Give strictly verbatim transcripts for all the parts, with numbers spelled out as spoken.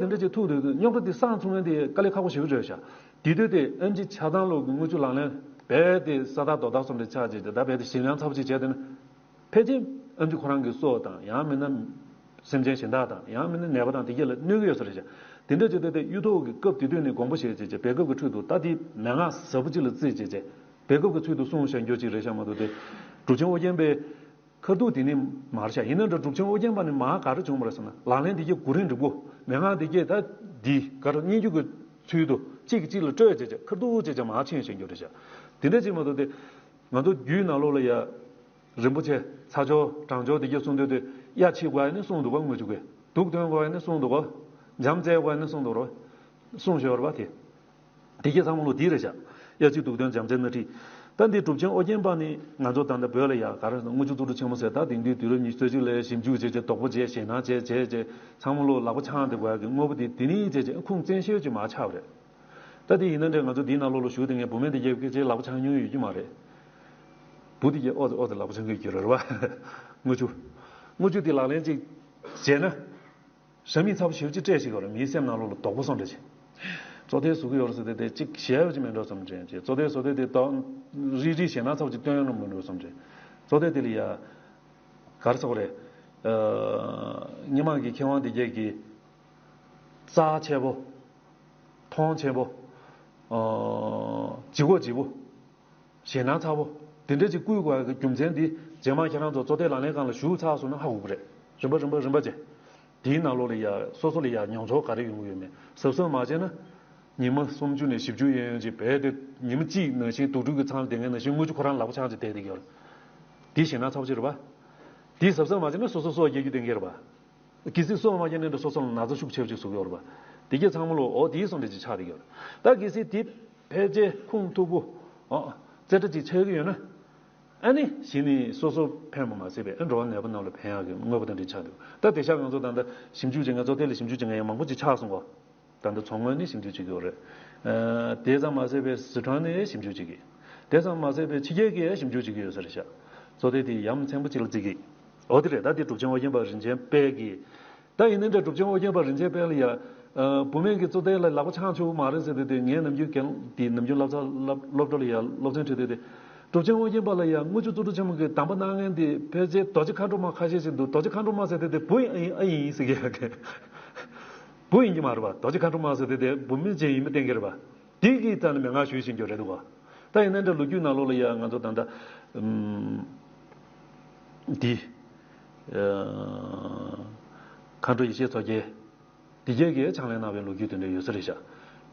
དེ་འདྲ་ཅིག་ཐུག་དུས་རྙོག་དྲ་དེ་སངས་ཚུགས་མཁན་དེ་དཀའ་ལས་ཁག་པོ་ཞེ་པོ་རེད་ཤག་དེ་དུས་དེ་ཨེམ་ཆི་ཆ་ཚང་ལོག་གི་དངུལ་ཆུ་ལག་ལེན་རྦད་དེ་ས་ཐག་རྡོ་ཐག་སོང་འདྲ་ཆགས་བྱས་ཏེ་ད་རྦད་དེ་ཞེད་སྣང་ཚ་པོ་ཅིག་བྱས་ཏེ་ན། ཕལ་ཆེར་ཨེམ་ཆི་ཁོ་རང་གི་སྲོག་དང་ཡང་མིན་ན་སེམས་ཅན་གཞན་དག་དང་ཡང་མིན་ན་ནད་པ་དང་དེ་གྱད་ལ་གནོད་ཀྱི་ཡོད་ས་རེད་ཤག་དེ་འདྲ་བྱས་ཏེ་དེ་གཡུ་ཐོག་གི་སྐབས་དེ་དུས་ནས་དགོངས་པ་བཞེས་བྱས་བྱས་བར་སྐབས་ཀྱི་ཁྲོད་དུ་ད་དེ་མན་ངག་ཟབ་པོ་ཅིག་ལ་བརྩིས་བྱས་བྱས་བར་སྐབས་ཀྱི་ཚུལ་དུ་གསུངས་བཞག་རྒྱུ་ཅིག་རེད་ཤག་མ་གཏོགས་དེ་གྲུབ་ཆེན་ཨོ་རྒྱན་པའི་ཁ་ཐུག་དེ་ནི་མ་རེད་ཤག་ཡིན་ན་འདྲ་གྲུབ་ཆེན་ཨོ་རྒྱན་པ་ནི་མ་ག་རེ་བྱུང་བ་རེད་ཟེར་ན་ལག་ལེན་དེ་གྱད་གོ་རིམ་འགྲིག་པོ་མན་ངག་དེ་གྱད་ད་འདི་ག་རེ་སྙན་བརྒྱུད་ཀྱི་ཚུལ་དུ་གཅིག་གིས་གཅིག་ལ་སྤྲོད་བྱས་བྱས་ཁ་ཐུག་བྱས་བྱས་མ་ཕྱིན་བཞག་རྒྱུ་རེད་ཤག་དེ་འདྲ་ཅིག་མ་གཏོགས་དེ་ང་ཚོ་རྒྱུད་ནང་ལོགས་ལ་ཡ། རིན་པོ་ཆེ་ཚ་ཆོག་དྲང་ཆོག་དེ་གྱད་གསུང་དུས་དེ་གཡའ་ཕྱིས་དགོས་ཡ་ནི་གསུང་འདུག་ག་དངུལ་ཆུ་གིས་དུག་འདོན་དགོས་ཡ་ནི་གསུང་འདུག་ག་འཇམ་རྩེ་དགོས་ཡ་ནི་གསུང་འདུག་རོ། གསུང་ཞོར་བ་དེ། དེ་གྱད་ཚང་མ་ལོ་དེ་རེད་ཤག་གཡའ་ཕྱིས་དུག་འདོན་འཇམ་རྩེ་སྣ་ཁྲིད། ད་འདི་གྲུབ་ཆེན་ཨོ་རྒྱན་པ་ནི་ང་ཚོ་ད་ལྟ་བོད་ལ་ཡ་ག་རེ་དངུལ་ཆུ་གཙུག་ཏོར་ཆེན་མོ་ཟེར་ད་དེང་དུས་དུས་རབས་ཉི་ཤུ་རྩ་གཅིག་ལ་ཞིབ་འཇུག་བྱས་བྱས་དོགས་པ་བྱས་ཞེད་སྣང་བྱས་བྱས་བྱས་ཚང་མ་ལོ་ལག་པ་འཆང་བསྡད་དགོས་ཡ་གི་དངོས་པོ་དེ་དེ་ནི་བྱས་བྱས་ཁུངས་བཙན་ཤོས་ཅིག་མ་ཆགས་པ་རེད། ད་དེ་ཡིན་ན་འདྲ་ང་ཚོ་འདིའི་ནང་ལོགས་ལ་བཞུགས་བསྡད་མཁན་བུད་མེད་དེ་གྱད་ཀྱི་ལག་པ་འཆང་མྱོང་ཡོད་ཀྱི་མ་རེད། བུ་དེ་གྱད་ཨོ་ཙི་ཨོ་ཙི་ལག་པ་འཆང་གི་ཡོད་རེད་བ། དངུལ་ཆུ། དངུལ་ཆུ་དེ་ལག་ལེན་ཅིག་བྱས་ན། ཞྭ་མིག་ཚ་པོ་ཞེ་པོ་ཅིག་སྤྲད་ཞིག་ཡོད་རེད་མིའི་སེམས་ནང་ལོགས་ལ་དོགས་པ་སོང་འདྲ་ཅིག་བཙོ་ཐལ་བཟོ་གི་ཡོད་རེད་ཟེར་ཏེ་དེ་ཅིག་ཞེ་པོ་ཅིག་མེད་འགྲོ་བསམ་དྲན་ཅིག་བཙོ་ཐལ་བཟོ་དེ་དེ་དོགས་རིག་རིག་ཞེད་སྣང་ཚ་པོ་ཅིག་སྟོན་ཡོང་ནི་མི་འགྲོ་བསམ་དྲན། བཙོ་ཐལ་དེ་ལ་ཡ། ག་རེ་ཟེར་དགོས་རེད། ཨ། སྔོན་མ་གི་མཁས་དབང་དེ་གྱད་ཀྱི། རྩ་ཆེ་པོ། མཐོང་ཆེན་པོ། ཨ། ལྗིད་ཁོག་ལྗིད་པོ། ཞེད་སྣང་ཚ་པོ། དེ་འདྲ་ཅིག་བསྐུལ་དགོས་ཡ་གི་རྒྱུ་མཚན་འདི་རྗེས་མ་ཁྱེད་རང་ཚོ་བཙོ་ཐལ་ལག་ལེན་སྒང་ལ་ཞུགས་ཚར་སོང་ན་ཧ་གོ་གི་རེད། རིམ་པ་རིམ་པ་རིམ་པ་བྱས། དེའི་ནང་ལོགས་ལ་ཡ་སོ་སོ་ལ་ཡ་མྱོང་ཚོར་ག་རེ་ཡོང་གི་ཡོད་མེད་གཟབ་གཟབ་མ་བྱས་ན། ཉི་མ་སུམ་ཅུ་ནས་བཞི་བཅུ་ཡན་ཡོད་ཅིག་བས་ཏེ་ཉི་མ་གཅིག་ནང་བཞིན་དུག་སྦྲུལ་གྱི་ཚང་ལ་བསྡད་མཁན་ནང་བཞིན་དངུལ་ཆུ་ཁོ་རང་ལག་པ་འཆང་ཅིག་བསྡད་བསྡད་ཀྱི་ཡོད་རེད། དེ་ཞེད་སྣང་ཚ་པོ་ཅིག་རེད་པ། དེ་གཟབ་གཟབ་མ་བྱས་ན་སོ་སོ་སྲོག་སྐྱེལ་རྒྱུ་གཏན་འཁེལ་རེད་པ། གལ་སྲིད་སྲོག་མ་སྐྱེལ་ན་འདྲ་སོ་སོ་ལ་ན་ཚ་ཤུགས་ཆེ་བ་ཅིག་བཟོ་གི་ཡོད་རེད་པ། དེ་གྱད་ཚང་མ་ལོ་འོ་དེའི་སོང་འདྲ་ཅིག་ཆགས་བསྡད་ཀྱི་ཡོད་རེད། ད་གལ་སྲིད་དེ་ཕལ་ཆེར་ཁུངས་ཐུག་པོ། ཨ། རྩེ་གྲ་ཅིག་ཆགས་ཀྱི་ཡོད་ན། ཨ་ནི་གཞི་ནས་སོ་སོ་ཕན་པ་མ་ཟད་པའི་ཨ་འགྲོ་བ་ནད་པ་རྣམས་ལ་ཕན་ཡག་གི་དངོས་པོ་དང་འདྲ་ཆགས་འདུག་ད་དེང་སང་ང་ཚོ་ད་ལྟ་ཞིབ་འཇུག་བྱེད་མཁན་བཙོ་ཐལ་ལ་ཞིབ་འཇུག་བྱེད་མཁན་ཡང་མང་པོ་ཅིག་ཆགས་སོང་གོ། ད་ལྟ་མཚོ་སྔོན་ནས་ཞིབ་འཇུག་བྱེད་ཀྱི་ཡོད་རེད། ཨ། དེ་ཙམ་མ་ཟད་པའི་སི་ཁྲོན་ནས་ཞིབ་འཇུག་བྱེད་ཀྱི། དེ་ཙམ་མ་ཟད་པའི་ཕྱི་རྒྱལ་གྱིས་ཞིབ་འཇུག་བྱེད་ཀྱི་ཡོད་ས་རེད་ཤག་བཙོ་ཐལ་དེ་ཡ་མཚན་པོ་ཅིག་ལ་བརྩི་གི། འོ་དེ་རེད། ད་དེ་གྲུབ་ཆེན་ཨོ་རྒྱན་པ་རིན་ཆེན་དཔལ་གྱིས། ད་ཡིན་ན་འདྲ་གྲུབ་ཆེན་ཨོ་རྒྱན་པ་རིན་ཆེན་དཔལ་ལ་ཡ། ཨ། བུད་མེད་ཀྱིས་བཙོ་ཐལ་ལ་ལག་པ་འཆང་ཆོག་གི་མ་རེད་ཟེར་དུས་དེ་ངས་ནམ་རྒྱུན་རྒན་དེ་ནམ་རྒྱུན་སློབ་གྲྭ་སློབ་སློབ་གྲྭ་ལ་ཡ་སློབ་ཚན་ཁྲིད་དུས་དེ། གྲུབ་ཆེན་ཨོ་རྒྱན་པ་ལ་ཡ་དངུལ་ཆུ་གཙུག་ཏོར་ཆེན་མོ་གི་གདམས་པ་གནང་མཁན་དེ་ཕལ་ཆེར་རྡོ་རྗེ་མཁའ་འགྲོ་མ་ཁ་ཤས་ཤིག་འདུག་རྡོ་རྗེ་མཁའ་འགྲོ་མ་ཟེར་དུས་དེ་བུ་ཡིན་ཨ་ཡིན་ཟེར་གྱི་ཡོད་མཁན། བུ་ཡིན་གྱི་མ་རེད་པ། རྡོ་རྗེ་མཁའ་འགྲོ་མ་ཟེར་དུས་དེ་བུད་མེད་ཅན་ཡིན་མིན་གཏན་འཁེལ་རེད་པ། དེ་གི་རྩ་ནས་མན་ངག་ཞུས་བཞིན་གྱི་རེད་འདུག་ག་ད་ཡིན་ན་འདྲ་ལོ་རྒྱུས་ནང་ལོགས་ལ་ཡ་ང་ཚོ་ད་ལྟ། ཨམ། འདི། ཨ། མཁའ་འགྲོ་ཡེ་ཤེས་མཚོ་རྒྱལ། འདི་རྒྱལ་གྱིས་ཕྱག་ལེན་གནང་བའི་ལོ་རྒྱུས་དེ་འདྲ་ཡོད་ས་རེད་ཤག་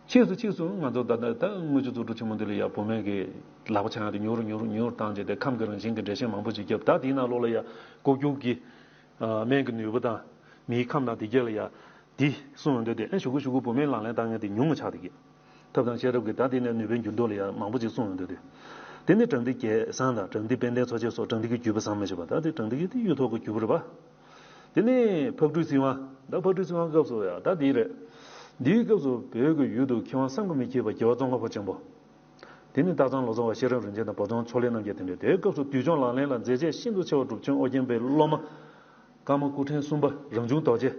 ཕྱིས་སུ་ཕྱིས་སུ་ང་ཚོ་ད་ལྟ་ད་དངུལ་ཆུ་གཙུག་ཏོར་ཆེན་མོ་འདི་ལ་ཡ་བུད་མེད་ཀྱི་ལག་པ་འཆང་ཡ་དེ་ཉུང་རུ་ཉུང་རུ་ཉུང་རུ་བཏང་བྱས་ཏེ་ཁམས་ཀྱི་རང་བཞིན་གྱི་འགྲེལ་བཤད་མང་པོ་ཅིག་བརྒྱབ། ད་དེའི་ནང་ལོགས་ལ་ཡ་ལྐོག་གྱུར་གྱི། ཨ། སྨན་གྱི་ནུས་པ་དང་། མིའི་ཁམས་དང་དེ་གྱད་ལ་ཡ། འདི་གསུངས་ཡོང་དུས་དེ་ཨེ་ཞུ་གུ་ཞུ་གུ་བུད་མེད་ལག་ལེན་བསྟར་མཁན་དེ་ཉུང་ངུ་ཆགས་བསྡད་ཀྱི། ཐབས་དང་ཤེས་རབ་ཀྱིས་ད་དེ་ནས་ནུས་པའི་འགྱུར་ལྡོག་ལ་ཡང་མང་པོ་ཅིག་གསུངས་ཡོང་དུས་དེ། དེ་ནས་དྲང་ཏི་རྒྱལ་བཟང་དང་དྲང་ཏི་དཔལ་ལྡན་མཚོ་རྒྱལ་སོགས་དྲང་ཏི་གི་བརྒྱུད་པ་ཟམ་མི་ཆད་པ། ད་དེ་དྲང་ཏི་གི་དེ་གཡུ་ཐོག་གི་བརྒྱུད་པ་རེད་པ། དེ་ནས་ཕག་གྲུའི་སྲིད་དབང་། ད་ཕག་གྲུའི་སྲིད་དབང་སྐབས་སུ་ཡང་ད་འདི་རེད། འདིའི་སྐབས་སུ་བོད་ཀྱི་ཡུལ་དུ་མཁས་དབང་བསམ་གྱིས་མི་ཁྱབ་པ་རྒྱལ་བ་ཙོང་ཁ་པ་ཆེན་པོ། དེ་ནས་སྟག་ཚང་ལོ་ཙཱ་བ་ཤེས་རབ་རིན་ཆེན་དང་འབའ་ཚོང་ཕྱོགས་ལས་རྣམ་རྒྱལ། དེ་འདྲའི་དེའི་སྐབས་སུ་འདུལ་སྦྱོང་ལག་ལེན་ལ་མཛད་རྗེས་ཤིན་ཏུ་ཆེ་བ་གྲུབ་ཆེན་ཨོ་རྒྱན་པའི་སློབ་མ། ཀརྨ་སྐུ་ཕྲེང་གསུམ་པ་རང་བྱུང་རྡོ་རྗེ།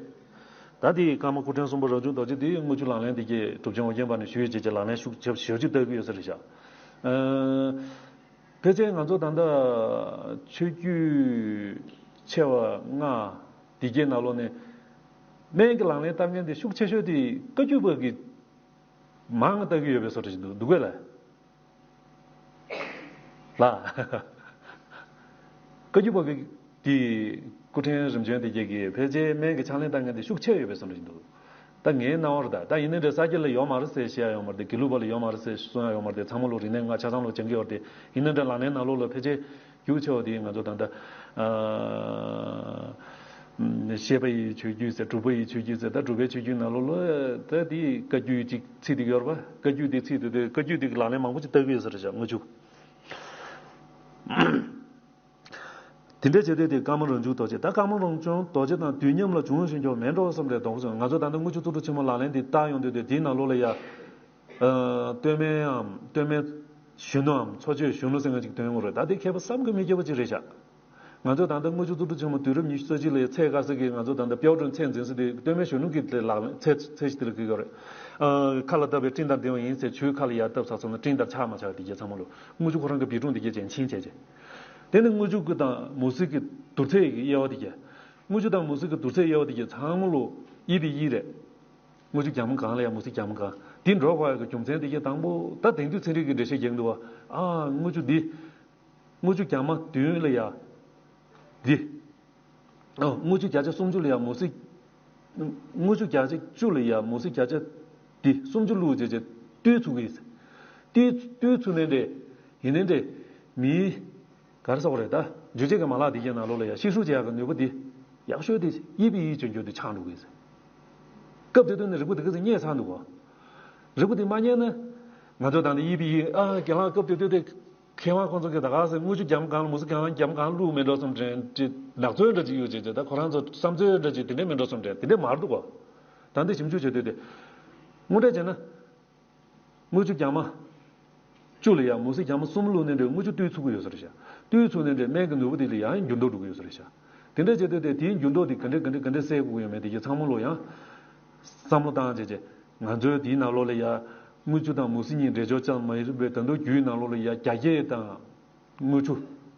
ད་དེའི་ཀརྨ་སྐུ་ཕྲེང་གསུམ་པ་རང་བྱུང་རྡོ་རྗེ་དེའི་དངུལ་ཆུ་ལག་ལེན་དེ་གྱད་གྲུབ་ཆེན་ཨོ་རྒྱན་པ་ནས་ཞུས་བྱས་ཀྱི་ལག་ལེན་ཤུགས་ཆེ་ཞེ་པོ་ཅིག་བསྟར་གྱི་ཡོད་ས་རེད་ཤག་ཨ། ཕལ་ཆེར་ང་ཚོ་ད་ལྟ་ཆོས་བརྒྱུད་ཆེ་བ་ལྔ་དེ་གྱད་ནང་ལོགས་ནས་སྨན་གྱི་ལག་ལེན་བསྟར་མཁན་དེ་ཤུགས་ཆེ་ཤོས་དེ་བཀའ་བརྒྱུད་པ་གི་མང་བ་བསྟར་གྱི་ཡོད་པའི་བཟོ་འདྲ་ཞིག་འདུག་འདུག་གས་ལ། ལགས། བཀའ་བརྒྱུད་པ་གི་དེ་སྐུ་ཕྲེང་རིམ་བྱོན་དེ་གྱད་ཀྱིས་ཕལ་ཆེར་སྨན་གྱི་ཕྱག་ལེན་བསྟར་མཁན་དེ་ཤུགས་ཆེ་ཡོད་པའི་བཟོ་འདྲ་ཞིག་འདུག་ད་ངའི་སྣང་བར་ད་ད་ཡིན་ནའི་འདྲ་ས་སྐྱ་ལ་ཡོད་མ་རེད་ཟེར་བཤད་ཡ་ཡོད་མ་རེད་དེ། དགེ་ལུགས་པ་ལ་ཡོད་མ་རེད་ཟེར་གསུང་ཡ་ཡོད་མ་རེད་དེ། ཚང་མ་ལོ་རིག་གནས་ལྔ་ཆ་ཚང་ལོ་སྦྱང་གི་ཡོད་རེད་དེ། ཡིན་ནའི་འདྲ་ལག་ལེན་ནང་ལོགས་ལ་ཕལ་ཆེར་རྒྱུགས་ཆེ་བ་དེ་ང་ཚོ་ད་ལྟ། ཨ། བཤད་པ་ཡི་ཆོས་བརྒྱུད་ཟེར་གྲུབ་པ་ཡི་ཆོས་བརྒྱུད་ཟེར། ད་གྲུབ་པའི་ཆོས་བརྒྱུད་ནང་ལོགས་ལ་ད་དེ་བཀའ་བརྒྱུད་ཅིག་ཚིག་དེ་ཡོད་རེད་པ། བཀའ་བརྒྱུད་དེ་ཚིག་དེ་དེ་བཀའ་བརྒྱུད་དེ་གི་ལག་ལེན་མང་པོ་ཅིག་བསྟར་གི་ཡོད་ས་རེད་ཤག་དངུལ་ཆུ། དེ་འདྲ་བྱས་དུས་དེ་ཀརྨ་རང་བྱུང་རྡོ་རྗེ། ད་ཀརྨ་རང་བྱུང་རྡོ་རྗེ་དང་དུས་མཉམ་ལ་བྱུང་བཞིན་ཀྱང་མེད་འགྲོ་བསམ་པའི་དོགས་པ་བྱུང་། ང་ཚོ་ད་ལྟ་དངུལ་ཆུ་གཙུག་ཏོར་ཆེན་མོ་ལག་ལེན་འདི་བསྟར་ཡོང་དུས་དེ་དེའི་ནང་ལོགས་ལ་ཡ། ཨ། སྟོད་སྨད་འམ་སྟོད་སྨད་གཞོན་ནུའམ་མཚོ་བྱོད་གཞོན་ནུ་ཟེར་མཁན་ཅིག་ཐོན་ཡོང་གི་རེད། ད་དེ་མཁས་པ་བསམ་གྱིས་མི་ཁྱབ་པ་ཅིག་རེད་ཤག་ང་ཚོ་ད་ལྟ་དངུལ་ཆུ་གཙུག་ཕུད་ཆེན་མོ་དུས་རབས་ཉི་ཤུ་རྩ་གཅིག་ལ་ཚད་བཀག་ས་གི་ང་ཚོ་ད་ལྟ་标准ཚད་འཛིན་ས་དེ་སྟོད་སྨད་གཞོན་ནུ་གི་དེ་ལག་ལེན་ཚད་ཚད་གཞི་དེ་ལ་གི་ཡོད་རེད། ཨ། ཁ་ལ་བཏབ་པའི་སྤྲིན་ལྟར་ལྡིང་བ་ཡིན་ཟེར། ཆུའི་ཁ་ལ་ཡར་བཏབ་ཚར་སོང་ན་སྤྲིན་ལྟར་ཆགས་མ་ཆགས་དེ་གྱད་ཚང་མ་ལོ། དངུལ་ཆུ་ཁོ་རང་གི་འབིགས་གྲོང་དེ་གྱད་ཇེ་ཆེན་བྱས་བྱས། དེ་ནི་དངུལ་ཆུ་གི་དང་མུའུ་སི་གི་བསྡུར་ཚད་ཀྱི་དབྱེ་བ་དེ་གྱད། དངུལ་ཆུ་དང་མུའུ་སི་གི་བསྡུར་ཚད་དབྱེ་བ་དེ་གྱད་ཚང་མ་ལོ་ཨི་བི་ཨི་རེད། དངུལ་ཆུ་རྒྱ་མ་གང་ལ་ཡ་མུའུ་སི་རྒྱ་མ་གང་། འདི་འགྲོ་དགོས་ཡ་གི་རྒྱུ་མཚན་དེ་གྱད་དང་པོ་ད་དེང་དུས་ཚན་རིག་གི་འགྲེལ་བཤད་རྒྱག་འདུག་བ། ཨ། དངུལ་ཆུ་འདི། དངུལ་ཆུ་རྒྱ་མ་བདུན་ལ་ཡ། འདི། ཨ། དངུལ་ཆུ་བརྒྱ་ཆ་སུམ་ཅུ་ལ་ཡ་མུའུ་སི། དངུལ་ཆུ་བརྒྱ་ཆ་བཅུ་ལ་ཡ་མུའུ་སི་བརྒྱ་ཆ། འདི་སུམ་ཅུ་བླུགས་བྱས་བྱས་བཏུལ་ཚུགས་ཀྱི་ཡིན། བཏུལ་བཏུལ་ཚུགས་ནའི་འདྲ། ཡིན་ནའི་འདྲ། མིའི། ག་རེ་ཟེར་དགོས་རེད་ད། འཇུ་བྱེད་ཀྱི་མ་ལག་འདི་གྱད་ནང་ལོགས་ལ་ཡ་ཤི་ཤུ་བྱེད་ཡག་གི་ནུས་པ་འདི། ཡག་ཤོས་དེ་ཨི་བི་ཨི་ཅན་གྱི་དེ་ཆགས་འགྲོ་གི་ཡིན། སྐབས་དེ་དུས་ནས་རིག་པ་འདི་ག་ཚོད་རྙེད་ཚར་འདུག་གོ། རིག་པ་འདི་མ་རྙེད་ན། ང་ཚོ་ད་ནི་ཨི་བི་ཨི་ཨ་རྒན་ལགས་སྐབས་དེ་དུས་དེ། མཁས་དབང་ཁོང་ཚོ་གིས་ད་ག་ཟེ་དངུལ་ཆུ་རྒྱ་མ་གང་ལ་མུའུ་སི་གང་རྒྱ་མ་གང་བླུགས་མེད་འགྲོ་བསམ་དྲན་ཅི་ནག་ཚོད་འདྲ་ཅིག་ཡོད་ཅེས་ཅེས་ད་ཁོ་རང་ཚོ་བསམ་ཚོད་འདྲ་ཅིག་དེ་འདྲས་མེད་འགྲོ་བསམ་དྲན་དེ་འདྲས་མ་རེད་འདུག་གོ། ད་འདི་ཞིབ་འཇུག་བྱེད་དུས་དེ། དངོས་འབྲེལ་བྱས་ན། དངུལ་ཆུ་རྒྱ་མ། བཅུ་ལ་ཡང་མུའུ་སི་རྒྱ་མ་གསུམ་བླུགས་ནས་འདྲ་དངུལ་ཆུ་བཏུལ་ཚུགས་ཀྱི་ཡོད་ས་རེད་ཤག་བཏུལ་ཚུགས་ནས་འདྲ་སྨན་གྱི་ནུས་པ་དེ་ལ་ཡང་འགྱུར་ལྡོག་འགྲོ་གི་ཡོད་ས་རེད་ཤག་དེ་འདྲ་བྱེད་དུས་དེ་དེའི་འགྱུར་ལྡོག་དེ་ག་འདྲས་ག་འདྲས་ག་འདྲས་སེལ་དགོས་ཀྱི་ཡོད་མེད་དེ་གྱད་ཚང་མ་ལོ་ཡང་བསམ་བློ་བཏང་བྱས་བྱས། ང་ཚོའི་དེའི་ནང་ལོགས་ལ་ཡ། དངུལ་ཆུ་དང་མུའུ་སི་གཉིས་འདྲེས་སྦྱོར་ཙམ་མ་ཡིན་པའི་ད་དུང་རྒྱུའི་ནང་ལོགས་ལ་ཡ་རྒྱ་སྐྱེགས་དང་། དངུལ་ཆུ།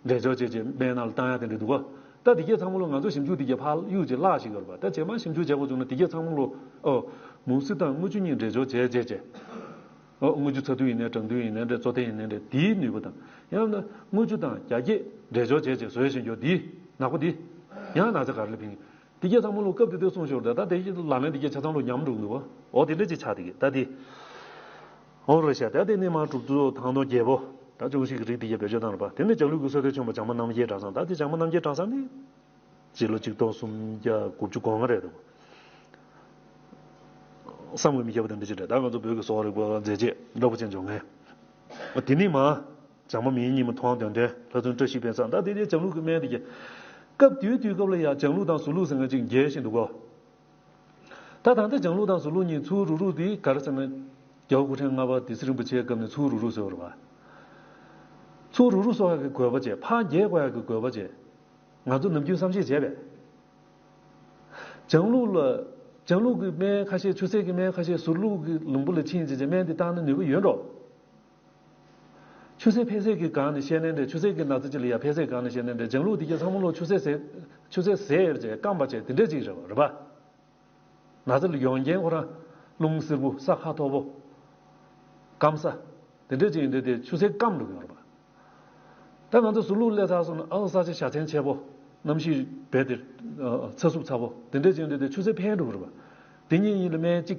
འདྲེས་སྦྱོར་བྱས་བྱས་སྨན་ནང་ལ་བཏང་ཡ་དེ་འདྲ་འདུག་ག་ད་དེ་གྱད་ཚང་མ་ལོ་ང་ཚོ་ཞིབ་འཇུག་དེ་གྱད་ཕར་གཡུག་བྱས་བརླག་ཞིག་ཡོད་རེད་པ། ད་རྗེས་མ་ཞིབ་འཇུག་བྱེད་དགོས་བྱུང་ན་དེ་གྱད་ཚང་མ་ལོ། ཨོ། མུའུ་སི་དང་དངུལ་ཆུ་གཉིས་འདྲེས་སྦྱོར་བྱས་བྱས་བྱས། ཨོ། དངུལ་ཆུ་ཚ་དུས་ཡིན་ནའི་གྲང་དུས་ཡིན་ནའི་འདྲ་བཙོ་ཐལ་ཡིན་ནའི་འདྲ་དེའི་ནུས་པ་དང་། ཡང་ན་དངུལ་ཆུ་དང་རྒྱ་སྐྱེགས་འདྲེས་སྦྱོར་བྱས་བྱས་བཟོས་བཞིན་ཡོད་དེ། ནག་པོ་དེ། ཡང་ན་ཚ་ག་རེ་ལ་ཕན། དེ་གྱད་ཚང་མ་ལོ་སྐབས་དེ་དུས་གསུངས་ཤོར་ད་ད་དེ་གྱད་ལག་ལེན་དེ་གྱད་ཆ་ཚང་ལོ་ཉམས་འགྲོ་གི་འདུག་བ། འོ་དེ་འདྲ་ཅིག་ཆགས་དེ་གྱད་ད་དེ། འོ་རེད་ཤག་ད་དེ་ནས་མར་གྲུབ་ཐོབ་ཐང་སྟོང་རྒྱལ་པོ། ད་ཅུང་ཞིག་གི་རིགས་དེ་གྱད་བེད་སྤྱོད་བཏང་རེད་པ། དེ་ནས་ལྗང་གླུ་གི་སྲོལ་དེ་བྱུང་བ་བྱམས་པ་རྣམ་རྒྱལ་གྲྭ་ཚང་ད་དེ་བྱམས་པ་རྣམ་རྒྱལ་གྲྭ་ཚང་ནི། སྤྱི་ལོ་ཆིག་སྟོང་སུམ་བརྒྱ་དགུ་བཅུ་གོ་ལྔ་རེད་འདུག་བསམ་གྱིས་མི་ཁྱབ་པ་དེ་འདྲ་ཅིག་རེད། ད་ང་ཚོ་བོད་ཀྱི་གསོ་བ་རིག་པ་མཛད་རྗེས་འདྲ་པོ་ཅན་འཇོག་མཁན། དེ་ནས་མར། བྱམས་པ་མིའི་སྙིང་པོ་མཐོང་དོན་ལྡན་ལྷ་བཙུན་བཀྲ་ཤིས་དཔལ་བཟང་ད་དེ་རྗེས་བྱམས་གླུ་གི་སྨན་དེ་གྱད། སྐབས་དེའི་དུས་སྐབས་ལ་ཡང་བྱམས་གླུ་དང་ཟུར་གླུ་ཟེར་མཁན་ཅིག་རྒྱས་བཞིན་འདུག་གོ། ད་ད་ལྟ་བྱམས་གླུ་དང་ཟུར་གླུ་གཉིས་ཚུར་རུག་རུག་དེ་ག་རེ་ཟེར་ན། རྒྱལ་བ་སྐུ་ཕྲེང་ལྔ་པ་སྡེ་སྲིད་རིན་པོ་ཆེའི་སྐབས་ནས་ཚུར་རུག་རུག་བཟོས་པ་རེད་པ། ཚུར་རུག་རུག་བཟོ་ཡག་གི་དགོས་པ་བྱས་ཕར་རྒྱས་དགོས་ཡག་གི་དགོས་པ་བྱས། ང་ཚོ་ནམ་རྒྱུན་བསམ་ཤེས་བྱས་པས། བྱམས་གླུ་ལ། བྱམས་གླུ་གི་སྨན་ཁ་ཤས་ཆུ་སེར་གྱི་སྨན་ཁ་ཤས་ཟུར་གླུ་གི་ལུང་པ་ལ་ཕྱིན་བྱས་བྱས་སྨན་དེ་བཏང་ན་ནུས་པ་ཡོད་འགྲོ། ཆུ་སེར་འཕེལ་ཟད་ཀྱི་སྒང་ནས་བཤད་ནའི་འདྲ་ཆུ་སེར་གྱི་ན་ཚ་ཅིག་ལ་ཡ་འཕེལ་ཟད་སྒང་ནས་བཤད་ནའི་འདྲ་བྱམས་གླུ་དེ་གྱད་ཚང་མ་ལོ་ཆུ་སེར་ཟད། ཆུ་སེར་ཟད་ཡོད་ཅེས་སྐམ་པ་བྱས་དེ་འདྲ་ཅིག་རེད་པ་རེད་པ། ན་ཚ་ལ་ཡོང་རྐྱེན་ཁོ་རང་། རླུང་བསིལ་པོ་ས་ཁ་མཐོ་པོ། སྐམ་ས། དེ་འདྲ་ཅིག་ཡིན་དུས་དེ་ཆུ་སེར་སྐམ་འགྲོ་གི་ཡོད་རེད་པ། ད་ང་ཚོ་ཟུར་གླུ་སླེབས་ཚར་སོང་ན་ཨང་ས་ཆ་བཞའ་ཚན་ཆེ་པོ། གནམ་གཤིས་རྦད་དེ། ཚ་སུབ་ཚ་པོ་དེ་འདྲ་ཅིག་ཡིན་དུས་དེ་ཆུ་སེར་འཕེལ་འགྲོ་གི་རེད་པ། དེ་གཉིས་གཉིས་ལ་སྨན་གཅིག་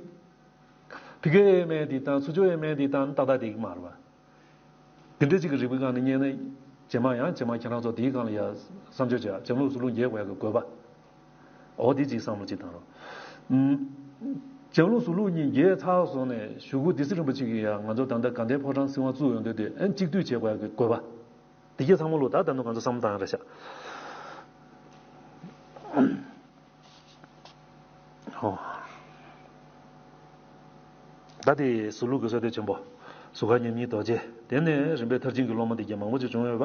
ཕི་གའི་སྨན་དེ་དང་ཚུ་ཅོའི་སྨན་དེ་དང་ཏག་ཏག་དེ་གི་མ་རེད་པ། དེ་འདྲ་ཅིག་གི་རིག་པའི་སྒང་ནས་རྙེད་ན། རྗེས་མ་ཡང་རྗེས་མ་ཁྱེད་རང་ཚོ་དེའི་སྒང་ལ་ཡ་བསམ་ཚུལ་བྱས་བྱམས་གླུ་ཟུར་གླུ་རྒྱས་དགོས་ཡག་གི་དགོས་པ། འོ་དེ་ཅིག་བསམ་བློ་ཅིག་བཏང་རོགས། ཨུམ། བྱམས་གླུ་ཟུར་གླུ་གཉིས་རྒྱས་ཚར་སོང་ནས་གཞུག་གུ་སྡེ་སྲིད་རིན་པོ་ཆེ་གིས་ཡང་ང་ཚོ་ད་ལྟ་དགའ་ལྡན་ཕོ་བྲང་སྲིད་དབང་བཙུགས་ཡོང་དུས་དེ་ཨན་གཅིག་སྡུད་བྱེད་དགོས་ཡག་གི་དགོས་པ། དེ་གྱད་ཚང་མ་ལོ་ད་ད་ནི་ང་ཚོ་བསམ་བློ་བཏང་ཡག་རེད་ཤག་ཨོ། ད་དེ་ཟུར་གླུ་གི་སྲོལ་གཏོད་ཆེན་པོ། ཟུར་མཁར་མཉམ་ཉིད་རྡོ་རྗེ། དེ་ནས་རིམ་པས་མཐར་ཕྱིན་གྱི་སློབ་མ་དེ་གྱད་མང་པོ་ཅིག་བྱུང་ཡོད་པ།